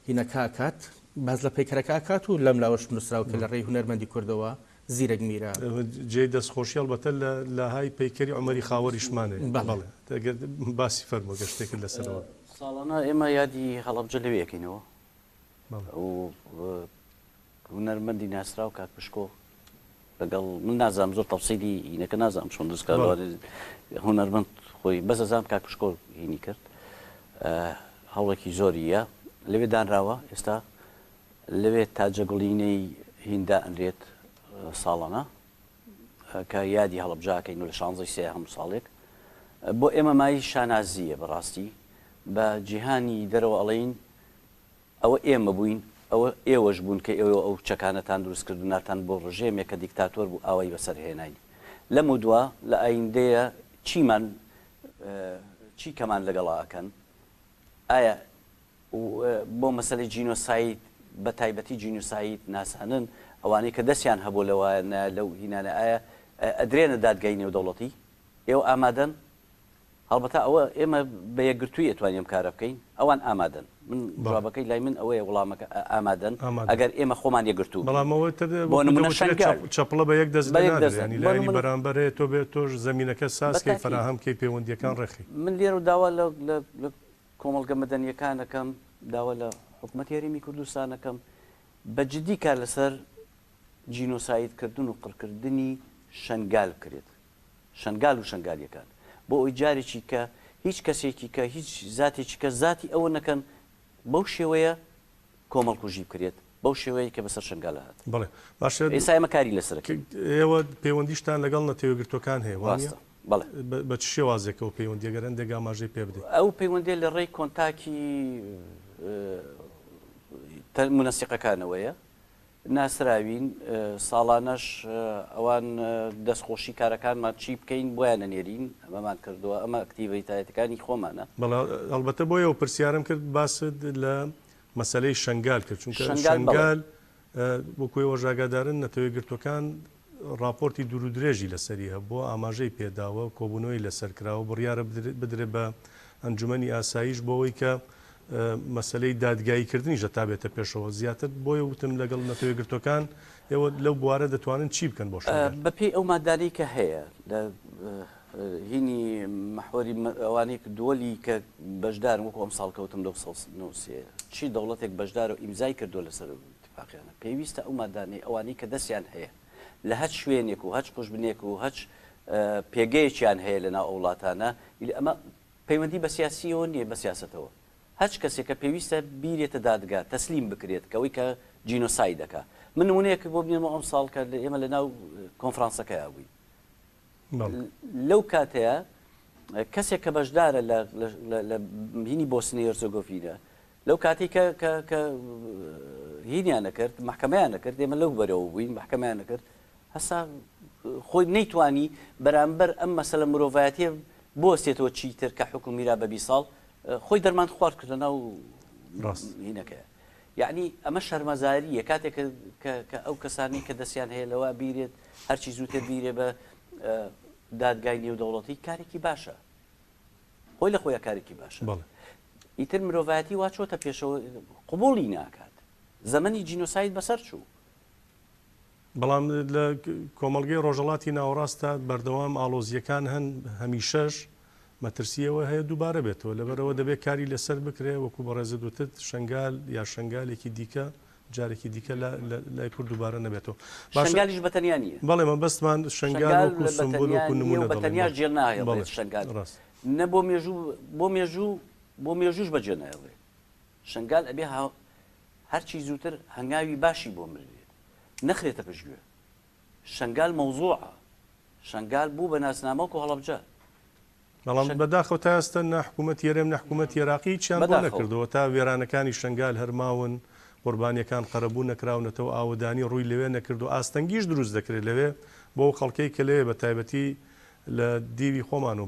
Speaker 2: هینەکە ئەکات باس لە پەیکەرەکە ئەکات و لەم لاوەش نووسراوە کە لە ڕێی هونەرمەندی کوردەوە زیرەک میرە.
Speaker 1: جێی دەستخۆشی هەڵبەتە لە لاهای پەیکەری عومەری خاوەریشمان هەیە.
Speaker 2: بەڵێ.
Speaker 1: ئەگەر باسی فەرموو ئەگەر شتێکت لەسەرەوە.
Speaker 3: ساڵانە ئێمە یادی هەڵەبجە لەوێ ئەکەینەوە و هونەرمەندی ناسراو کاک پشکۆ لەگەڵ من نازانم زۆر تەفسیلی هینەکە نازانم چۆن دروست کرا هونەرمەند خۆی بەس ئەزانم کاک پشکۆ هینی کرد هەوڵێکی زۆریە لەوێ دانراوە ئێستا لەوێ تاجەگوڵینەی هیندا ئەنرێت ساڵانە کە یادی هەڵەبجاکەین و لە شانزەی سێ هەموو ساڵێک بۆ ئێمە مای شانازیە بەڕاستی بە جیهانی دەرەوە ئەڵین ئەوە ئێمە بووین، ئەوە ئێوەش بوون کە ئێوە ئەو چەکانەتان دروست کرد و ناردتان بۆ ڕژێمێک کە دیکتاتۆر بوو ئاوای بەسەر هێناین. لەمەودوا لە ئایندەیە چیمان چی کەمان لەگەڵا ئەکەن؟ ئایا بۆ مەسەلەی جینۆساید بە تایبەتی جینۆساید ناسانن ئەوانەی کە دەستیان هەبووە لەوانە لەو هینانە ئایا ئەدرێنە دادگای نێودەوڵەتی؟ ئێوە ئامادەن؟ هەڵبەتە ئەوە ئێمە بە یەکگرتوویی ئەتوانین ئەم کارە بکەین، ئەوان ئامادەن. من جوابەکەی لای من ئەوەیە وڵامەکە ئامادەن ئەگەر ئێمە خۆمان یەکگرتوو بین.
Speaker 1: بەڵام ئەوە تر
Speaker 3: بۆ
Speaker 1: وەکو
Speaker 3: نموونە
Speaker 1: دەوترێت
Speaker 3: شەنگال.
Speaker 1: چەپڵە بە یەک دەست
Speaker 3: بە یەک
Speaker 1: لێنادرێ،
Speaker 3: دەست
Speaker 1: یانی
Speaker 3: بۆ
Speaker 1: لایەنی
Speaker 3: نموونە
Speaker 1: بەرامبەر هەیە تۆ بێ تۆش زەمینەکە ساز
Speaker 3: بە
Speaker 1: کەی
Speaker 3: تاکید.
Speaker 1: فەراهەم کەی پەیوەندییەکان ڕێکخەی.
Speaker 3: من لێرە داوا لە لە لە کۆمەڵگە مەدەنییەکان ئەکەم، داوا لە حکومەتی هەرێمی کوردستان ئەکەم بە جدی کار لەسەر. جینۆساید کردن و قڕکردنی شەنگال بکرێت شەنگال و شەنگالیەکان بۆ ئەوەی جارێکی کە هیچ کەسێکی کە هیچ زاتێکی کە زاتی ئەوە نەکەن بەو شێوەیە کۆمەڵکوژی بکرێت بەو شێوەیە کە بەسەر شەنگالا هات.
Speaker 1: بەڵێ باشە
Speaker 3: ئێستا ئێمە کاری لەسەر ئەکەین.
Speaker 1: ئێوە پەیوەندیشتان لەگەڵ نەتەوەیەکگرتووەکان هەیە وا نییە؟
Speaker 3: ڕاستە بەڵێ.
Speaker 1: بە چ شێوازێک ئەو پەیوەندییە گەر هەندێک ئاماژەی پێ بدەی؟
Speaker 3: ئەو پەیوەندییە لە ڕێی کۆنتاکی مونەسیقەکانەوەیە ناسراوین، ساڵانەش ئەوان دەستخۆشی کارەکانمان چی بکەین بۆیان ئەنێرین، ئەمەمان کردووە، ئەمە ئەکتیڤیتایەتەکانی خۆمانە.
Speaker 1: بەڵێ ئەڵبەتە بۆیە ئەو پرسیارەم کرد باست لە مەسەلەی شەنگال کرد چونکە شەنگال وەکو ئێوەش ئاگادارن نەتەوەیەکگرتووەکان ڕاپۆرتی دوورودرێژی لەسەری هەبووە، ئاماژەی پێداوە، کۆبوونەوەی لەسەر کراوە، بڕیارە بدرێت بە ئەنجومەنی ئاسایش بۆ ئەوەی کە مەسەلەی دادگاییکردنیش هەتا بێتە پێشەوە. زیاتر بۆیە وتم لەگەڵ نەتەوە یەکگرتووەکان ئێوە لەو بوارە دەتوانن چی بکەن بۆ شەنگال؟
Speaker 3: بەپێی ئەو مادانەی کە هەیە لە هینی مەحوەری ئەوانەی دووەلی کە بەشدارن وەکو ئەمساڵ کەوتم لەو 193 چی دەوڵەتێک بەشدارە و ئیمزای کردووە لەسەر ئیتفاقیانە پێویستە ئەو مادانەی ئەوانەی کە دەستیان هەیە لە هەچ شوێنێک و هەچ قوژبنێک و هەچ پێگەیەکیان هەیە لە ناو ئەو وڵاتانە ئەمە پەیوەندی بە سیاسیەوە نییە بە سیاسەتەوە هەچ کەسێک کە پێویستە بیرێتە دادگا تەسلیم بکرێت کەوەی کە جینۆساید دەکا من نمونەیەک بۆ بنێمەوە ئەم ساڵ کە ئێمە لە ناو کۆنفرانسەکەیا بووین لەو کاتەیە کەسێک کە بەشدارە لە هینی بۆسنی هێرزۆگۆڤینە لەو کاتەی کە کە کە هینیان نەکرد مەحکەمەیان نەکرد ئێمە لەو بەرەوە بووین مەحکەمەیان نەکرد هەسا خۆی نەیتوانی بەرامبەر ئەم مەسەلە مرۆڤایەتیە بوەستێتەوە چیتر کە حکوم میرا بە 20 ساڵ خۆی دەرمان خوارد کردە ناو
Speaker 1: ڕاست
Speaker 3: هینەکەیە یعنی ئەمە شەرمەزاریە کاتێک کە کە ئەو کەسانی کە دەستیان هەیە لەوە بیرێت هەرچی زووتر بیرێ بە دادگای نێودەوڵەتی کارێکی باشە خۆی لە خۆیا کارێکی باشە.
Speaker 1: بەڵێ.
Speaker 3: ئیتر مرۆڤایەتی وا چۆتە پێشەوە قبوڵی ناکات. زەمەنی جینۆساید بەسەر چوو.
Speaker 1: بەڵام لە کۆمەڵگەی ڕۆژهەڵاتی ناوەڕاستدا بەردەوام ئاڵۆزییەکان هەن، هەمیشەش مەترسی ئەوە هەیە دووبارە بێتەوە، لەبەرئەوە دەبێت کاری لەسەر بکرێت، وەکو بەڕێزت وتت شەنگال یا شەنگالێکی دیکە جارێکی دیکە لای کورد دووبارە نەبێتەوە.
Speaker 3: باشە شەنگالیش بە تەنیا نییە.
Speaker 1: بەڵێ مەبەستمان شەنگال
Speaker 3: شەنگال
Speaker 1: وەکو
Speaker 3: بە
Speaker 1: سمبول
Speaker 3: تەنیا
Speaker 1: وەکو
Speaker 3: نییە
Speaker 1: نموونە
Speaker 3: و بە
Speaker 1: دەڵێین.
Speaker 3: تەنیاش
Speaker 1: بەڵێ
Speaker 3: جێ
Speaker 1: بەڵێ
Speaker 3: ناهێڵرێت شەنگال.
Speaker 1: ڕاست.
Speaker 3: نە بۆ مێژوو بۆ مێژوو بۆ مێژووش بە جێ ناهێڵرێت. شەنگال ئەبێ هەرچی زووتر هەنگاوی باشی بۆ بنرێت. نەخرێتە پشتگوێ. شەنگال مەوزوعە. شەنگال بوو بە ناسنامە وەکو هەڵەبجە.
Speaker 1: بەڵام بەداخەوە تا ئێستا نە حکوومەتی هەرێم نە حکوومەتی عێراقی هیچیان بۆ نەکردووە تا وێرانەکانی شەنگال هەر ماون، قوربانییەکان قەرەبوو نەکراونەتەوە، ئاوەدانی ڕووی لەوێ نەکردووە، ئاستەنگیش دروست دەکرێت لەوێ بۆ ئەو خەڵکەی کە لەوێ بە تایبەتی لە دیوی خۆمان و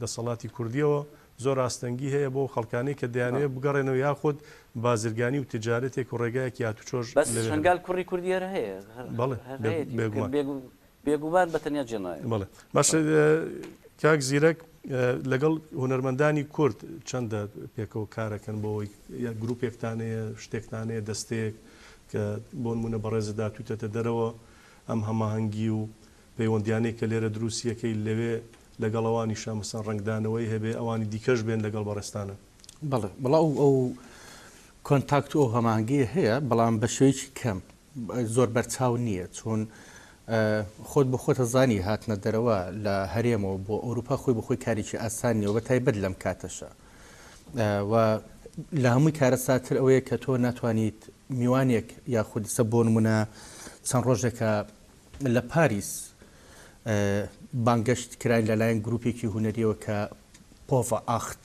Speaker 1: دەسەڵاتی کوردییەوە زۆر ئاستەنگی هەیە بۆ ئەو خەڵکانەی کە دەیانەوێت بگەڕێنەوە یاخود بازرگانی و تجارەتێک و ڕێگایەکی هاتوچۆش
Speaker 3: بەس
Speaker 1: لەوێ هەبێت.
Speaker 3: شەنگال کوڕی کوردی هەر هەیە،
Speaker 1: بەڵێ
Speaker 3: هەر هەیەتی
Speaker 1: بێگومان.
Speaker 3: بێگومان بە تەنیا جێ نایەت.
Speaker 1: بەڵێ باشە کاک زیرەک لەگەڵ هونەرمەندانی کورد چەندە پێکەوە کارەکەن بۆ ئەوەی گروپێکتان هەیە شتێکتان هەیە دەستەیەک کە بۆ نمونە بەڕێزت هاتوویتەتە دەرەوە ئەم هەماهەنگی و پەیوەندیانەی کە لێرە دروستیەکەی لەوێ لەگەڵ ئەوانیشا مەسەن ڕەنگدانەوەی هەبێ ئەوانی دیکەش بێن لەگەڵ بەڕێزتانە؟
Speaker 2: بەڵێ بەڵا ئەو ئەو کۆنتاکت و ئەو هەماهەنگیە هەیە بەڵام بە شێوەیەکی کەم زۆر بەرچاو نییە چون خۆت بۆ خۆت ئەزانی هاتنە دەرەوە لە هەرێمەوە بۆ ئەوروپا خۆی بەخۆی کارێکی ئاسان نییە و بە تایبەت لەم کاتەشە و لە هەمووی کارەساتتر ئەوەیە کە تۆ ناتوانیت میوانێک یاخود سە بۆ نمونە چەند ڕۆژێکە لە پاریس بانگەشت کراین لەلایەن گروپێکی هونەریەوە کە پۆڤە ئاخت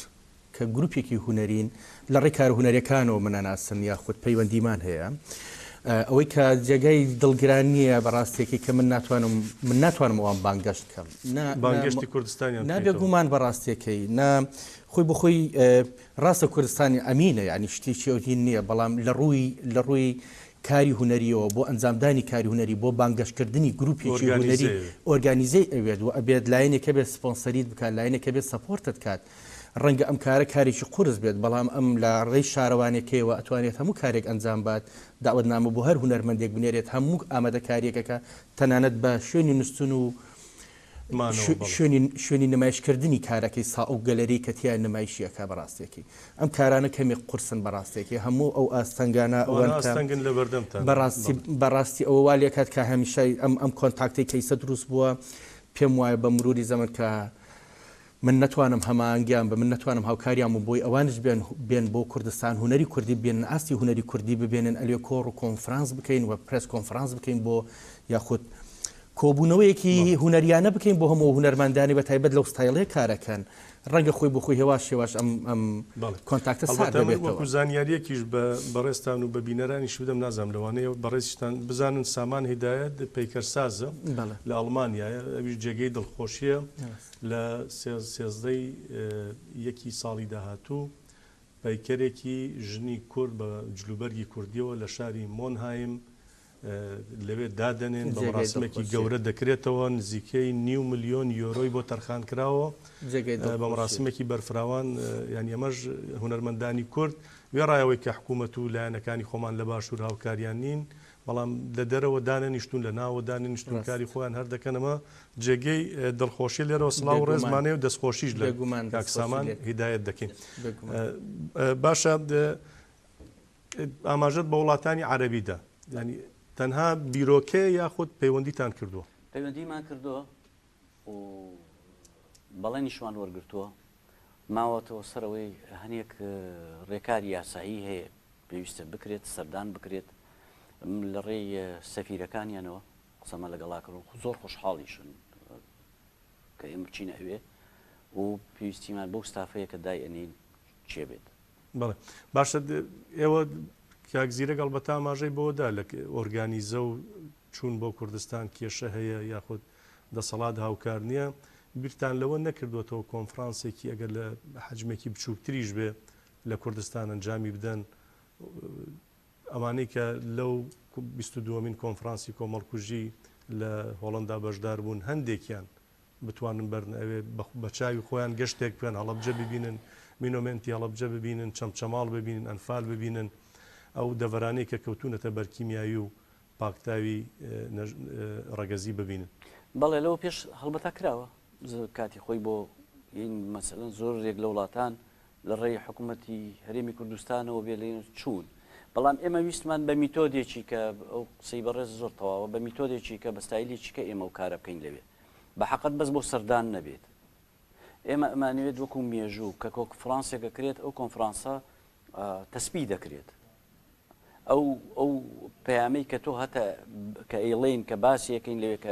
Speaker 2: کە گروپێکی هونەرین لە ڕێی کارە هونەریەکانەوە من ئەناسن یاخود پەیوەندیمان هەیە ئەوەی کە جێگای دڵگرانیە بە ڕاستیەکەی کە من ناتوانم من ناتوانم ئەوان بانگەشت کەم نا
Speaker 1: بانگەشتی کوردستانیان
Speaker 2: نا بێگومان بە ڕاستیەکەی نا خۆی بۆ خۆی ڕاستە کوردستانی ئەمینە یعنی شتێکی ئەو هین نییە بەڵام لە ڕووی لە ڕووی کاری هونەریەوە بۆ ئەنجامدانی کاری هونەری بۆ بانگەشتکردنی گروپێکی هونەری ئۆرگانیزەی ئەوێت و ئەبێت لایەنێک هەبێت سپۆنسەریت بکات لایەنێک هەبێت سەپۆرتت کات ڕەنگە ئەم کارە کارێکی قورس بێت، بەڵام ئەم لە ڕێی شارەوانێکەیەوە ئەتوانێت هەموو کارێک ئەنجام بات، دەعوەتنامە بۆ هەر هونەرمەندێک بنێرێت، هەموو ئامادەکارییەکەکە تەنانەت بە شوێنی نوستن و.
Speaker 1: مانەوە بەڵێ.
Speaker 2: شوێنی شوێنی نمایشکردنی کارەکەی سا ئەو گەلەری کە تیا نمایشی ئەکا بەڕاستیەکەی ئەم کارانە کەمێک قورسن بەڕاستیەکەی هەموو ئەو ئاستەنگانە
Speaker 1: ئەوانە
Speaker 2: ئەوەن کە
Speaker 1: ئاستەنگن لە بەردەمتان
Speaker 2: بەڕاستی
Speaker 1: بەڵێ.
Speaker 2: بەڕاستی ئەوە وا لێکات کە هەمیشە ئەم ئەم contact ەی کە ئیسە دروست بووە پێم وایە بە مروری زەمەن کە من نەتوانم هەماهەنگیان بم، من نەتوانم هاوکاریان بم بۆی ئەوانیش بێن بێن بۆ کوردستان هونەری کوردی ببینن، ئاستی هونەری کوردی ببینن، ئەلێ کۆڕ و کۆنفرانس بکەین و press conference بکەین بۆ یاخود کۆبوونەوەیەکی هونەریانە بکەین بۆ هەموو هونەرمەندانی بە تایبەت لەو ستایلەی کارەکەن ڕەنگە خۆی بۆ خۆی هێواش هێواش ئەم ئەم contact ە سارد
Speaker 1: ئەڵبەتە من
Speaker 2: دەبێتەوە.
Speaker 1: وەکو زانیاریەکیش بە بەڕێزتان و بە بینەرانیش بدەم نازانم لەوانەیە بەڕێزیشتان بزانن سامان هیدایەت پەیکەرسازە لە ئەڵمانیایە ئەویش جێگەی دڵخۆشیە لە سێزدەی یەکی ساڵی داهاتوو پەیکەرێکی ژنی کورد بە جلوبەرگی کوردیەوە لە شاری مۆنهایم لەوێ دادەنێن، بە مەراسمێکی گەورە دەکرێتەوە، نزیکەی نیو ملیۆن یۆرۆی بۆ تەرخان کراوە، بە مەراسمێکی بەرفراوان، یانی ئەمەش هونەرمەندانی کورد وێڕای ئەوەی کە حکوومەت و لایەنەکانی خۆمان لە باشوور هاوکاریان نین، بەڵام لە دەرەوە دانەنیشتوون، لە ناوەوە دانەنیشتوون، کاری خۆیان هەر دەکەن، ئەمە جێگەی دڵخۆشیە، لێرەوە سڵاو و ڕێزمان هەیە و دەستخۆشیش لە کاک سامان هیدایەت دەکەین. باشە ئاماژەت بە وڵاتانی عەرەبی دا، یانی تەنها بیرۆکەیە یاخود پەیوەندیتان کردووە؟
Speaker 3: پەیوەندیمان کردووە و بەڵێنیشمان وەرگرتووە، ماوەتەوە سەر ئەوەی هەنێک ڕێکاری یاسایی هەیە پێویستە بکرێت، سەردان بکرێت لە ڕێی سەفیرەکانیانەوە قسەمان لەگەڵا کردوون، زۆر خۆشحاڵیشن کە ئێمە بچینە ئەوێ و پێویستیمان بەو ستافەیە کە دایئەنێین چێ بێت.
Speaker 1: بەڵێ باشە ئێوە کاک زیرەک ئەڵبەتە ئاماژەی بەوە دا لە ئۆرگانیزە و چوون بۆ کوردستان کێشە هەیە یاخود دەسەڵات هاوکار نییە بیرتان لەوە نەکردوێتەوە کۆنفرانسێکی ئەگەر لە حەجمێکی بچووکتریش بێ لە کوردستان ئەنجامی بدەن ئەوانەی کە لەو 22مین کۆنفرانسی کۆمەڵکوژی لە هۆڵندا بەشدار بوون هەندێکیان بتوانن بەرن ئەوێ بە چاوی خۆیان گەشتێک بکەن هەڵەبجە ببینن مینۆمێنتی هەڵەبجە ببینن چەمچەماڵ ببینن ئەنفال ببینن ئەو دەڤەرانەی کە کەوتوونەتە بەر کیمیاوی و پاکتاوی ڕەگەزی ببینن.
Speaker 3: بەڵێ لەوە پێش هەڵبەتە کراوە کاتی خۆی بۆ یین مەسەلەن زۆرێک لە وڵاتان لە ڕێی حکوومەتی هەرێمی کوردستانەوە بێ لێ چوون بەڵام ئێمە ویستمان بە میتۆدێکی کە ئەو قسەی بەڕێز زۆر تەواوە بە میتۆدێکی کە بە ستایلێکی کە ئێمە و کارە بکەین لەوێ بە حەقت بەس بۆ سەردان نەبێت. ئێمە ئەمانەوێت وەکو مێژوو کە کۆنفرانسێک ئەکرێت ئەو کۆنفرانسە تەسپی دەکرێت. ئەو ئەو پەیامەی کە تۆ هەتە کە ئەیڵێین کە باسی ئەکەین لەوێ کە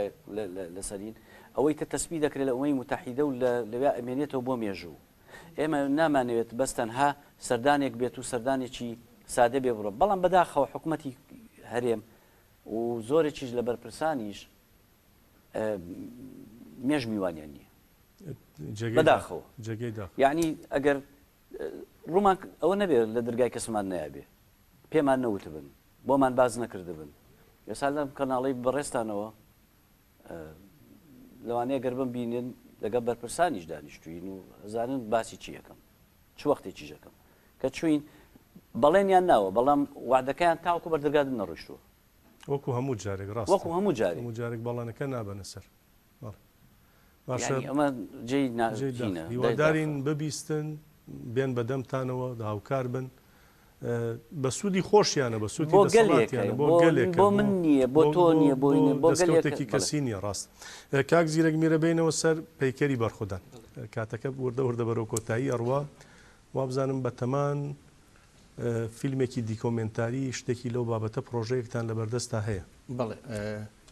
Speaker 3: لەسەرین ئەوەی تە تەسپی دەکرێت لە ئومەی موتەحیدە و لەوێ ئەمێنێتەوە بۆ مێژوو. ئێمە نامانەوێت بەس تەنها سەردانێک بێت و سەردانێکی سادە بێ بڕۆ بەڵام بەداخەوە حکومەتی هەرێم و زۆرێکیش لە بەرپرسانیش مێژ میوانیان نییە بەداخەوە یعنی ئەگەر ڕوومان ئەوە نەبێت لە دەرگای کەسمان نایبێ پێمان نەوتبن بۆمان باز نەکردبن ئێستا لەم کەناڵی بەڕێستانەوە لەوانەیە گەر بم بینن لەگەڵ بەرپرسانیش دانیشتوین و زانن باسی چی یەکەم چ وەختێکیش ئەکەم کە چوین بەڵێنیان ناوە بەڵام وعدەکەیان تاوەکو بەردەرگا نەڕۆیشتووە.
Speaker 1: وەکو هەموو جارێک ڕاستە.
Speaker 3: وەکو هەموو جارێک.
Speaker 1: هەموو جارێک بەڵێنەکە نابەنە سەر. بەڵێ. باشە.
Speaker 3: یانی ئەمە جێی نا
Speaker 1: جێی داخ.
Speaker 3: کینە.
Speaker 1: هیوادارین ببیستن، بێن بە دەمتانەوە، هاوکار بن. بە سوودی خۆشیانە، بە سوودی
Speaker 3: بۆ گەلێکە،
Speaker 1: دەسەڵاتیانە، بۆ
Speaker 3: بۆ
Speaker 1: گەلێکە،
Speaker 3: بۆ من نییە، بۆ
Speaker 1: بۆ
Speaker 3: تۆ
Speaker 1: بۆ
Speaker 3: نییە، بۆ
Speaker 1: بۆ
Speaker 3: ئی نییە، بۆ گەلێکە.
Speaker 1: دەستکەوتێکی
Speaker 3: بەڵێ.
Speaker 1: کەسی نییە، ڕاست. کاک زیرەک میرە بێینەوە سەر پەیکەری بەرخودان. کاتەکە وردە وردە بەرەو کۆتایی ئەڕوا. وابزانم بەتەمان فیلمێکی دیکۆمێنتاری شتێکی لەو بابەتە پڕۆژەیەکتان لەبەردەستا هەیە؟
Speaker 2: بەڵێ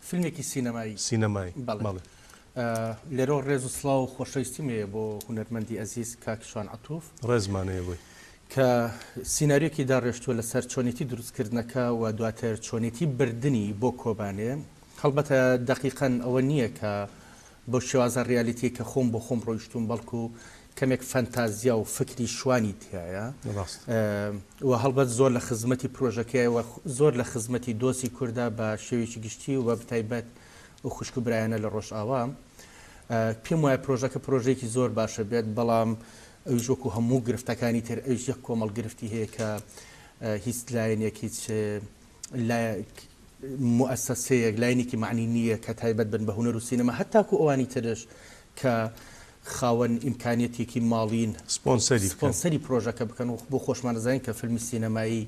Speaker 2: فیلمێکی سینەمایی.
Speaker 1: سینەمایی
Speaker 2: بەڵێ.
Speaker 1: بەڵێ.
Speaker 2: لێرەوە ڕێز و سڵاو و خۆشەویستیم هەیە بۆ هونەرمەندی ئەزیز کاک شوان عەتوف.
Speaker 1: ڕێزمان هەیە بۆی.
Speaker 2: کە سیناریۆکی داڕێشتووە لەسەر چۆنێتی دروستکردنەکە و دواتر چۆنێتی بردنی بۆ کۆبانێ. هەڵبەتە دەقیقەن ئەوە نییە کە بەو شێوازە ڕیالیتیەی کە خۆم بۆ خۆم ڕۆیشتووم بەڵکو کەمێک فەنتازیا و فکری شوانی تیایە و هەڵبەت زۆر لە خزمەتی پرۆژەکەیە و زۆر لە خزمەتی دۆزی کوردە بە شێوەیەکی گشتی و بەتایبەت ئەو خوشک و برایانە لە ڕۆژئاوا. پێم وایە پرۆژەکە پرۆژەیەکی زۆر باشە بێت بەڵام ئەویش وەکو هەموو گرفتەکانی تر ئەویش یەک کۆمەڵ گرفتی هەیە کە هیچ لایەنێک هیچ لایەک. موئەسەسەیەک، لایەنێکی مەعنی نییە کە تایبەت بن بە هونەر و سینەما، هەتاکوو ئەوانی ترش کە خاوەن ئیمکانیەتێکی ماڵین
Speaker 1: سپۆنسەری بکەن.
Speaker 2: سپۆنسەری پرۆژەکە بکەن و بۆ خۆشمان دەزانین کە فیلمی سینەمایی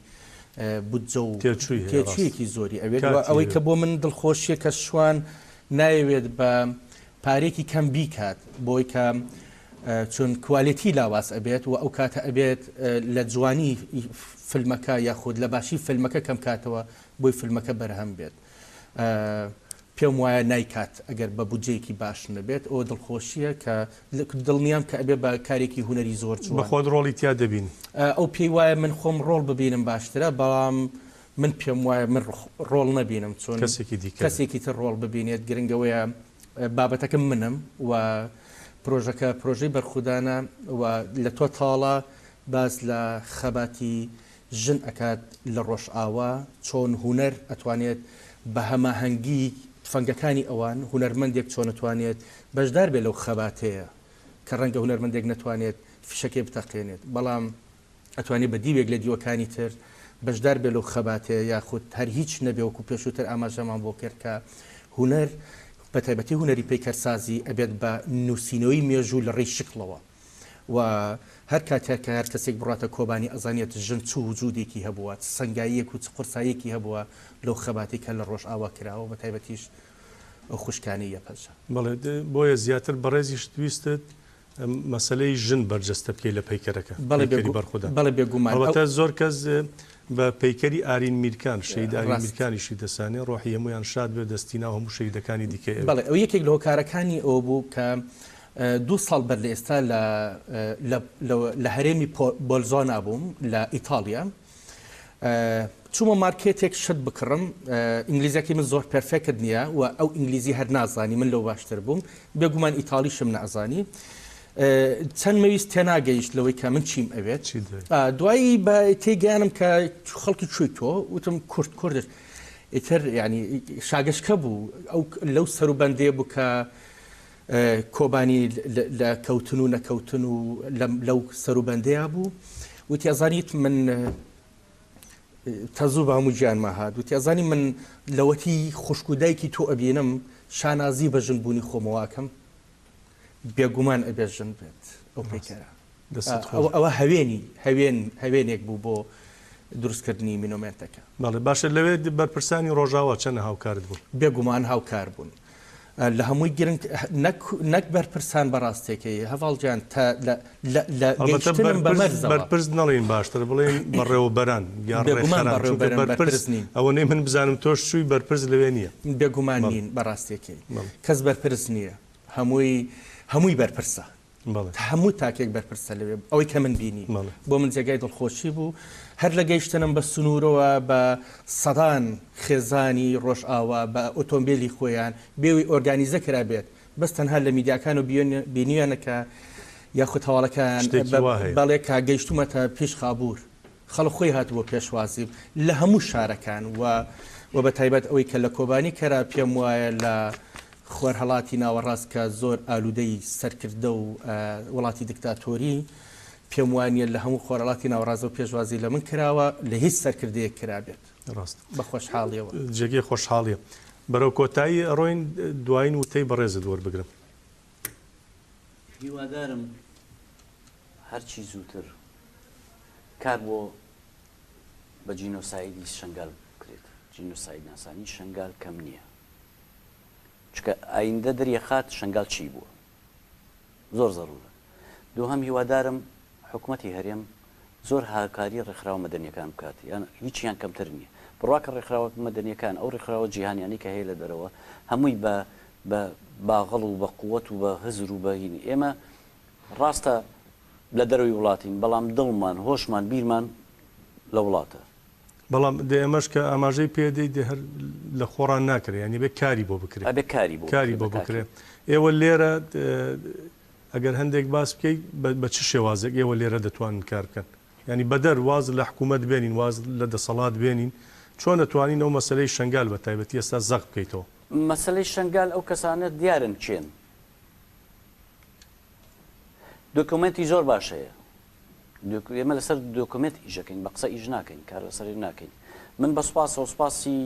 Speaker 2: بودجە و
Speaker 1: تێچووی هەیە، ڕاستە.
Speaker 2: تێچوویەکی زۆری ئەوێت و
Speaker 1: کاتی
Speaker 2: ئەوەی
Speaker 1: ئەوێت.
Speaker 2: کە بۆ من دڵخۆشیە کە شوان نایەوێت بە پارەیەکی کەم بیکات بۆی کە چون کوالێتی لاواز ئەبێت و ئەو کاتە ئەبێت لە جوانی فیلمەکە یاخود لە باشی فیلمەکە کەم کاتەوە بۆی فیلمەکە بەرهەم بێت. پێم وایە نایکات ئەگەر بە بودجەیەکی باش نەبێت، ئەوە دڵخۆشییە کە دڵنیام کە ئەبێ بە کارێکی هونەری زۆر جوان.
Speaker 1: بە خۆت ڕۆڵی تیا دەبینی؟
Speaker 2: ئەو پێی وایە من خۆم ڕۆڵ ببینم باشترە، بەڵام من پێم وایە من ڕۆڵ نەبینم چون
Speaker 1: کەسێکی دیکە بێت.
Speaker 2: کەسێکی تر ڕۆڵ ببینێت، گرنگ ئەوەیە بابەتەکە منم و پرۆژەکە پرۆژەی بەرخودانە و لە تۆتاڵا باس لە خەباتی ژن ئەکات لە ڕۆژئاوا، چۆن هونەر ئەتوانێت بە هەماهەنگی تفەنگەکانی ئەوان، هونەرمەندێک چۆن ئەتوانێت بەشدار بێت لەو خەباتەیە، کە ڕەنگە هونەرمەندێک نەتوانێت فیشەکێ بتەقێنێت، بەڵام ئەتوانێت بە دیوێک لە دیوەکانی تر بەشدار بێت لەو خەباتەیە، یاخود هەر هیچ نەبێ وەکو پێشووتر ئاماژەمان بۆ کرد کە هونەر بە تایبەتی هونەری پەیکەرسازی ئەبێت بە نووسینەوەی مێژوو لە ڕێی شکڵەوە. و هەر کاتێک کە هەر کەسێک بڕواتە کۆبانی ئەزانێت ژن چ وجودێکی هەبووە، چ سەنگاییەک و چ قورساییەکی هەبووە لەو خەباتەی کە لە ڕۆژئاوا کراوە بە تایبەتیش ئەو خوشکانەی یەپەژە.
Speaker 1: بەڵێ بۆیە زیاتر بەڕێزیشت ویستت مەسەلەی ژن بەرجەستە بکەی لە پەیکەرەکە،
Speaker 2: بەڵێ
Speaker 1: پەیکەری بەرخودان.
Speaker 2: بەڵێ بێگومان.
Speaker 1: ئەڵبەتە زۆر کەس بە پەیکەری ئارین میرکان، شەهید ئارین
Speaker 2: ڕاست.
Speaker 1: میرکانیشی دەسانێ، ڕۆحی هەموویان شاد بێ، دەستی ناو هەموو شەهیدەکانی دیکەی ئەوێ.
Speaker 2: بەڵێ ئەو یەکێک لە هۆکارەکانی ئەوە بوو کە دوو ساڵ بەر لە ئێستا لە هەرێمی بۆلزۆنا بووم لە ئیتاڵیا. چوومە مارکێتێک شت بکڕم، ئینگلیزیەکەی من زۆر perfect نییە و ئەو ئینگلیزی هەر نازانی، من لەو باشتر بووم، بێگومان ئیتاڵیشم نازانی. چەند مەویست تێناگەیشت لەوەی کە من چیم ئەوێت. دوایی بە تێگەیانم کە خەڵکی کوێی تۆ، وتم کورد، کوردش. ئیتر یعنی شاگەشکە بوو، ئەو لەو سەروبەندەیە بوو کە کۆبانی لە کەوتن و نەکەوتن و لەو سەروبەندەیا بوو. وتی ئەزانیت من تەزوو بە هەموو گیانما هات. وتی ئەزانی من لەوەتی خوشک و دایکی تۆ ئەبینم شانازی بە ژن بوونی خۆمەوە ئەکەم. بێگومان ئەبێ ژن بێت ئەو پەیکەرە.
Speaker 1: دەستت خۆش.
Speaker 2: ئەوە هەوێنی، هەوێن، هەوێنێک بوو بۆ دروستکردنی مینۆمێنتەکە.
Speaker 1: بەڵێ باشە لەوێ بەرپرسانی ڕۆژاوا چەنە هاوکارت بوون؟
Speaker 2: بێگومان هاوکار بوون. لە هەمووی گرنگ نەک نەک بەرپرسان بە ڕاستێکەی هەڤاڵ گیان تا لە لە لە
Speaker 1: ئەڵبەتە
Speaker 2: گەیشتنم بە
Speaker 1: بەرپرس
Speaker 2: مەرزەوە.
Speaker 1: بەرپرس نەڵێین باشترە بڵێین بەڕێوەبەران یا
Speaker 2: بێگومان
Speaker 1: ڕێکخەران چونکە
Speaker 2: بەڕێوەبەرن
Speaker 1: بەرپرس
Speaker 2: بەرپرس نین.
Speaker 1: ئەوەنەی من بزانم تۆش چووی بەرپرس لەوێ نییە.
Speaker 2: بێگومان
Speaker 1: بەڵێ.
Speaker 2: نین بە ڕاستێکەی.
Speaker 1: بەڵێ.
Speaker 2: کەس بەرپرس نییە هەمووی هەمووی بەرپرسە.
Speaker 1: بەڵێ.
Speaker 2: هەموو تاکێک بەرپرسە لەوێ، ئەوەی کە من بینیم
Speaker 1: بەڵێ.
Speaker 2: بۆ من جێگای دڵخۆشی بوو، هەر لە گەیشتنم بە سنوورەوە بە سەدان خێزانی ڕۆژئاوا بە ئۆتۆمبێلی خۆیان بێ ئەوەی ئۆرگانیزە کرابێت، بەس تەنها لە میدیاکانەوە بینیویانە کە یاخود هەواڵەکان
Speaker 1: شتێکی وا هەیە.
Speaker 2: بەڵێ کە گەیشتوومەتە پیش خابوور خەڵک خۆی هاتبووە پێشوازیم لە هەموو شارەکان و و بە تایبەت ئەوەی کە لە کۆبانی کەرا پێم وایە لە خۆرهەڵاتی ناوەڕاست کە زۆر ئالوودەی سەرکردە و وڵاتی دکتاتۆری پێم وانیە لە هەموو خۆرهەڵاتی ناوەڕاستەوە پێشوازی لە من کراوە لە هیچ سەرکردەیەک کرابێت.
Speaker 1: ڕاستە.
Speaker 2: بە خۆشحاڵیەوە.
Speaker 1: جێگەی خۆشحاڵیە. بەرەو کۆتایی ئەڕۆین دوایین وتەی بەڕێزت وەربگرم.
Speaker 3: هیوادارم هەرچی زووتر کار بۆ بە جینۆسایدی شەنگال بکرێت. جینۆسایدناسانی شەنگال کەم نییە. چونکە ئایندە دەریەخات شەنگال چی بووە. زۆر زەرورە. دووهەم هیوادارم حکومەتی هەرێم زۆر هاوکاری ڕێکخراوە مەدەنیەکان بکات یان هیچیان کەمتر نییە. بڕواکە ڕێکخراوە مەدەنیەکان ئەو ڕێکخراوە جیهانیانەی کە هەیە لە دەرەوە هەمووی بە بە باغڵ و بە قوت و بە هزر و بە هینی ئێمە ڕاستە لە دەرەوەی وڵاتین بەڵام دڵمان هۆشمان بیرمان لە وڵاتە.
Speaker 1: بەڵام دە ئێمەش کە ئاماژەی پێ دەی دە هەر لە خۆڕان ناکرێ یانی ئەبێ کاری بۆ بکرێ.
Speaker 3: ئەبێ کاری بۆ
Speaker 1: کاری
Speaker 3: بکرێ
Speaker 1: بۆ
Speaker 3: بە
Speaker 1: بکرێ.
Speaker 3: تاکید.
Speaker 1: ئێوە لێرە ئەگەر هەندێک باس بکەی بە چ شێوازێک ئێوە لێرە دەتوانن کار بکەن؟ یانی بەدەر واز لە حکوومەت بێنین واز لە دەسەڵات بێنین چۆن ئەتوانین ئەو مەسەلەی شەنگال بە تایبەتی ئێستا زەق بکەیتەوە؟
Speaker 3: مەسەلەی شەنگال ئەو کەسانە دیارن کێن. دۆکۆمێنتی زۆر باش هەیە. ئێمە لەسەر دۆکۆمێنت ئیش ئەکەین، بە قسە ئیش ناکەین، کار لەسەر ناکەین. من بە سوپاسەوە سوپاسی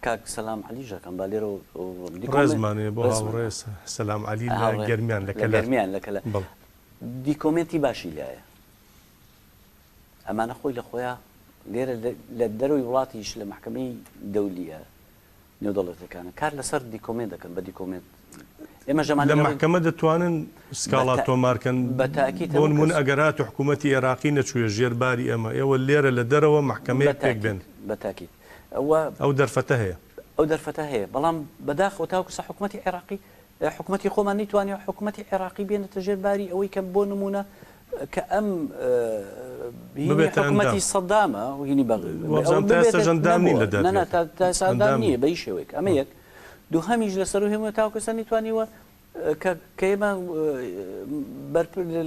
Speaker 3: کاک سەلام عەلیش ئەکەم با لێرەوە
Speaker 1: ڕێزمان هەیە بۆ هاوڕێ سەلام عەلی لە گەرمیان لە کەلار.
Speaker 3: گەرمیان لە کەلار دیکۆمێنتی باشی لایە. ئەمانە خۆی لە خۆیا لێرە لە دەرەوەی وڵاتیش لە مەحکەمەی دەولیە نێودەوڵەتیەکانە کار لەسەر دیکۆمێنت دەکەن بە دیکۆمێنت ئێمە ژەمان
Speaker 1: لە مەحکەمە دەتوانن سکاڵا تۆمار کەن
Speaker 3: بە تاکید
Speaker 1: بۆ نموونە ئەگەر هاتوو حکوومەتی ئێراقی نەچوویە ژێر باری ئێمە ئێوە لێرە لە دەرەوە مەحکەمەیەک پێک بێن
Speaker 3: بە تاکید و
Speaker 1: ئەو دەرفەتە هەیە.
Speaker 3: ئەو دەرفەتە هەیە بەڵام بەداخەوە تاوەکو ئێستا حکوومەتی عێراقی حکومەتی خۆمان نەیتوانیوە حکومەتی عێراقی بێنێتە ژێر باری ئەوەی کە بۆ نمونە کە ئەم هینی حکومەتی سەدامە و هینی بەغ ئەندام نییە بە هیچ شێوەیەک ئەمە یەک دووهەمیش لەسەر و هێمە تاوەکو ئێستا نەیتوانیوە کە کە ئێمە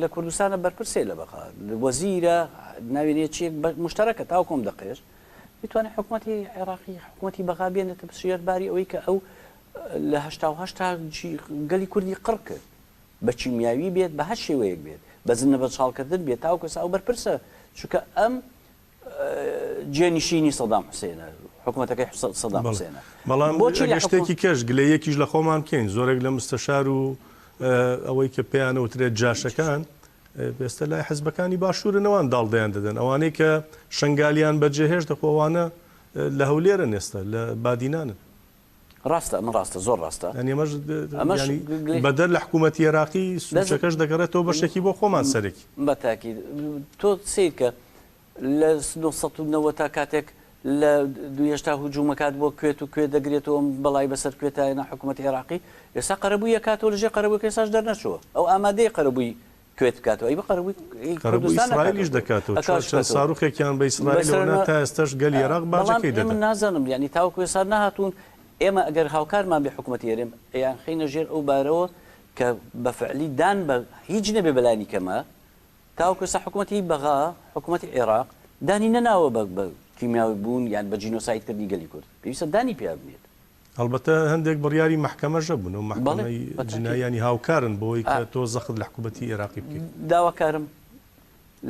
Speaker 3: لە کوردستانە بەرپرسێ لە بەغا وەزیرە ناوی نییە چیەک مشتەرەکە تاوەکو ئەم دەقەیەش بتوانێت حکومەتی عێراقی حکومەتی بەغا بێنێتە ژێر باری ئەوەی کە ئەو لە 88 تا گەلی کوردی قڕ کرد بە کیمیاوی بێت بە هەر شێوەیەک بێت بە زنە بە چاڵکردن بێت تاوەکو ئێستا ئەو بەرپرسە چونکە ئەم جێنشینی سەدام حوسێنە حکوومەتەکەی سەدام حوسێنە
Speaker 1: بەڵام بۆچی لە شتێکی کەش گلەیەکیش لە خۆمان بکەین زۆرێک لە مستەشار و ئەوەی کە پێیانە وترێت جاشەکان ئێستا لای حزبەکانی باشوورن ئەوان داڵدەیان دەدەن ئەوانەی کە شنگالیان بەجێهێشت دەخۆ ئەوانە لە هەولێرن ئێستا لە بادینانن.
Speaker 3: ڕاستە ئەمە ڕاستە زۆر ڕاستە.
Speaker 1: یانی ئەمەش ئەمەش بەدەر لە حکوومەتی عێراقی سوچەکەش دەگەڕێتەوە بەشێکی بۆ خۆمان سەرەکی.
Speaker 3: بە تاکید تۆ سەیر کە لە 990 تا کاتێک لە دوێشتا هجوومەکات بۆ کوێت و کوێت دەگرێتەوە ئەم بەڵای بەسەر کوێتایەنە حکوومەتی عێراقی ئێستا قەرەبووی ئەکاتەوە لەژێر قەرەبووەکە ئێستاش دەرنەچووە ئەو ئامادەیە قەرەبووی کوێت بکاتەوە ئەی بە قەرەبووی
Speaker 1: قەرەبووی ئیسرائیلیش دەکاتەوە چەند ساروخێکیان بە ئیسرائیلەوە نا تا ئێستاش گەلی عێراق باجەکەی دەدەن.
Speaker 3: بەڵام ئێمە نازانم یانی تاوەکو ئێستا نەهاتوون ئێمە ئەگەر هاوکارمان بێ حکومەتی هەرێم ئەیانخەینە ژێر ئەو بارەوە کە بە فعلی دان بە هیچ نەبێ بەلانی کەمە تاوەکو ئێستا حکومەتی بەغا حکومەتی عێراق دانی نەناوە بە کیمیاوی بوون یان بە جینۆساید کردنی گەلی کورد پێویستە دانی پیا بنێت.
Speaker 1: هەڵبەتە هەندێک بڕیاری مەحکەمەش هەبوون، ئەو مەحکەمەی جنایی یانی هاوکارن بۆ ئەوەی کە تۆ زەخت لە حکوومەتی ئێراقی بکەیت.
Speaker 3: داواکارم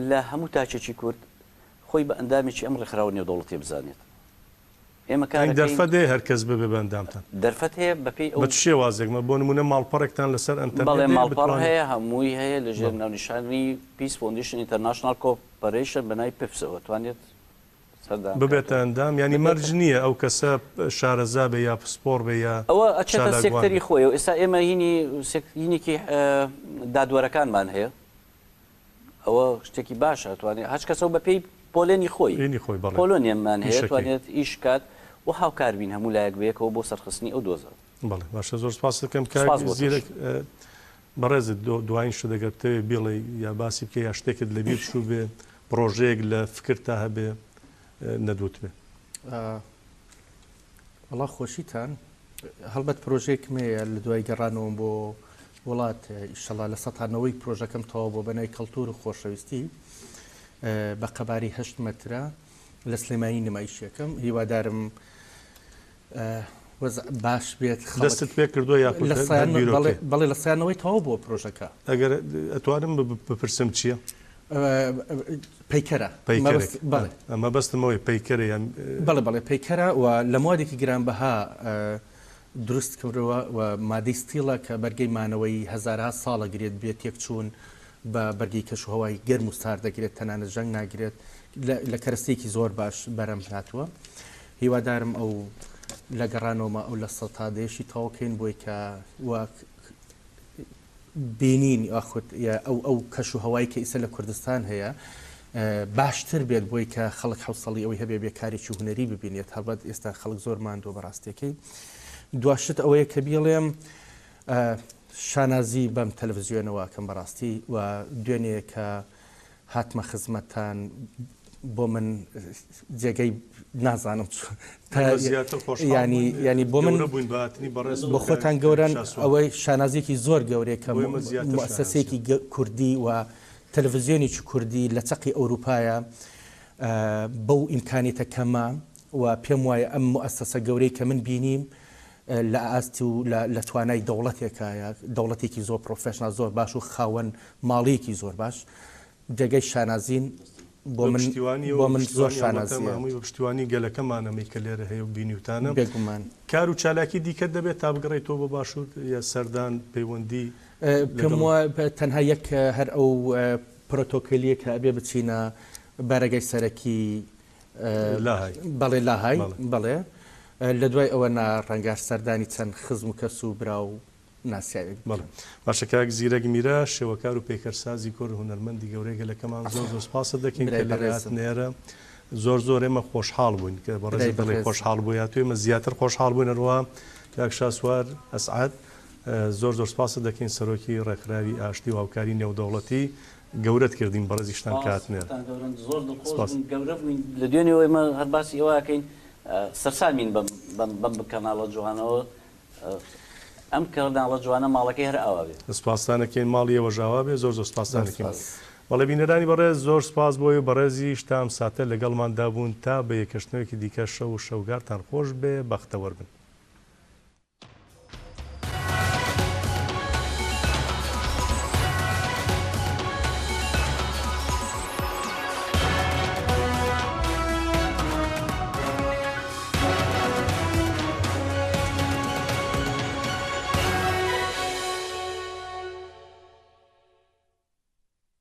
Speaker 3: لە هەموو تاکێکی کورد خۆی بە ئەندامێکی ئەم ڕێکخراوە نێودەوڵەتیە بزانێت. ئێمە کار
Speaker 1: یانی دەرفەت هەیە هەر کەس ببێ بە ئەندامتان؟
Speaker 3: دەرفەت هەیە بە پێی ئەو.
Speaker 1: بە چ شێوازێک؟ بۆ نموونە ماڵپەڕێکتان لەسەر ئەنتەرنێت
Speaker 3: بەڵێ هەیە ماڵپەڕ بتوانن. هەیە، هەمووی هەیە لە ژێر ناونیشانی Peace Foundation International Cooperation بە ناوی پفسەوە توانێت سەردان
Speaker 1: ببێتە
Speaker 3: بکاتەوە.
Speaker 1: ئەندام یانی
Speaker 3: ببێتە.
Speaker 1: مەرج نییە ئەو کەسە شارەزا بێ یا پسپۆڕ بێ یا
Speaker 3: ئەوە ئەچێتە
Speaker 1: چالاکوان
Speaker 3: سێکتەری
Speaker 1: بێ.
Speaker 3: خۆیەوە ئێستا ئێمە هینی سێک هینێکی دادوەرەکانمان هەیە ئەوە شتێکی باشە توانێت هەچ کەسەو بە پێی پۆلێنی خۆی
Speaker 1: پۆلێنی خۆی بەڵێ
Speaker 3: پۆلۆنیەمان هەیە
Speaker 1: ئیشەکەی.
Speaker 3: توانێت ئیش کات و هاوکار بین هەموو لایەک بەیەکەوە بۆ سەرخستنی ئەو دۆزە.
Speaker 1: بەڵێ باشە زۆر سپاست دەکەم کاک
Speaker 3: سپاس بۆ تۆش.
Speaker 1: زیرەک بەڕێزت دوایین شت ئەگەر بتەوێ بیڵێی یا باسی بکەی یا شتێکت لەبیر چووبێ پڕۆژەیەک لە فکرتا هەبێ نەدوتبێ.
Speaker 2: وەڵا خۆشیتان هەڵبەت پرۆژەیەکم هەیە لە دوای گەڕانەوەم بۆ وڵات ئیشەڵا لە سەتا نەوەی پرۆژەکەم تەواو بۆ بەنای کەڵتور و خۆشەویستی بە قەباری هەشت مەترە لە سلێمانی نمایشیەکەم هیوادارم وەزع باش بێت خەڵک
Speaker 1: دەستت پێ کردووە یاخود
Speaker 2: لە
Speaker 1: هەر
Speaker 2: سایان
Speaker 1: بیرۆکەیە؟
Speaker 2: بەڵێ بەڵێ لە سایانەوەی تەواو بووە پرۆژەکە.
Speaker 1: ئەگەر ئەتوانم بپرسم چییە؟
Speaker 2: پەیکەرە
Speaker 1: پەیکەرێک
Speaker 2: مەبەست بەڵێ.
Speaker 1: مەبەستم ئەوەیە پەیکەرە یان
Speaker 2: بەڵێ بەڵێ پەیکەرە و لە موادێکی گرانبەها دروست کردووە و مادەی ستیڵە کە بەرگەی مانەوەی هەزارەها ساڵ ئەگرێت بێ تێکچوون بە بەرگەی کەشوهەوای گەرم و سارد دەگرێت تەنانەت ژەنگ ناگرێت لە کەرەستەیەکی زۆر باش بەرەم هاتووە هیوادارم ئەو لە گەڕانەوەمە ئەو لە سەتا دەیەشی تەواو کەین بۆی کە وەک بینین یاخود ئەو ئەو کەش و هەوای کە ئیسە لە کوردستان هەیە باشتر بێت بۆی کە خەڵک حوسەڵی ئەوەی هەبێ بێ کارێکی هونەری ببینێت هەڵبەت ئێستا خەڵک زۆر ماندووە بەڕاستیەکەی دواشت ئەوەیە کە بیڵێم شانازی بەم تەلەفزیۆنەوە ئەکەم بەڕاستی و دوێنێ کە هاتمە خزمەتتان بۆ من جێگەی نازانم ینی ینی بۆ من بۆ خۆتان گەورەن ئەوەی شانازیێکی زۆر گەورەیە کە موسسەیەکی کوردی و تەلەڤزیۆنێکی کوردی لە چەقی ئەوروپایە بەو ئیمکانیتە کەمە و پێم وایە ئەم موسسە گەورەی کە من بینیم لە ئاست و لە توانای دەوڵەتێکایە، دەوڵەتێکی زۆر پڕۆفێشناڵ زۆر باش و خاوەن ماڵییەکی زۆر باش، جێگەی شانازین. بۆ من بۆ من زۆر شانازیە.
Speaker 1: هەمووی بە پشتیوانی گەلەکەمان ئەمەی کە لێرە هەیە و بینیوتانە.
Speaker 2: بێگومان.
Speaker 1: کار و چالاکی دیکەت دەبێت تا بگەڕێیتەوە بۆ باشوور یا سەردان، پەیوەندی
Speaker 2: پێم
Speaker 1: لەگەڵ.
Speaker 2: وایە تەنها یەک هەر ئەو پرۆتۆکۆلیە کە ئەبێ بچینە بارەگای سەرەکی
Speaker 1: لاهای.
Speaker 2: بەڵێ لاهای بەڵێ لە دوای ئەوە نا ڕەنگە سەردانی چەند خزم و کەس و برا و ناسیاوێک
Speaker 1: بەڵێ باشە کاک زیرەک میرە شێوەکار و پەیکەرسازی کورد هونەرمەندی گەورەی گەلەکەمان زۆر زۆر سپاست دەکەین کە لێرە هاتنە ئێرە زۆر زۆر ئێمە خۆشحاڵ بووین کە بەڕێزت دەڵێی خۆشحاڵ بووی هاتووی ئێمە زیاتر خۆشحاڵ بووین هەروەها کاک شاسوار ئەسعەد زۆر زۆر سپاست دەکەین سەرۆکی ڕێکخراوی ئاشتی و هاوکاری نێودەوڵەتی گەورەت کردین بەڕێزیشتان کە
Speaker 3: سپاس
Speaker 1: هاتنە
Speaker 3: خۆتان گەورەن زۆر دڵخۆش
Speaker 1: سپاس.
Speaker 3: بووین گەورە بووین لە دوێنێوە ئێمە هەر باسی ئەوە ئەکەین سەرسامین بەم بەم بەم کەناڵە جوانەوە ئەم کەناڵە جوانە ماڵەکەی هەر ئاوا بێ.
Speaker 1: سپاستان ئەکەین ماڵی ئێوەش ئاوا بێ زۆر زۆر سپاستان
Speaker 2: زۆر
Speaker 1: ئەکەین
Speaker 2: سپاس.
Speaker 1: بەڵێ بینەرانی بەڕێز زۆر سپاس بۆ ئێوەی بەڕێزیش تا ئەم ساتە لەگەڵمان دا بوون تا بە یەکەشتنەوەیەکی دیکە شەو و شەوگارتان خۆش بێ بەختەوەر بن.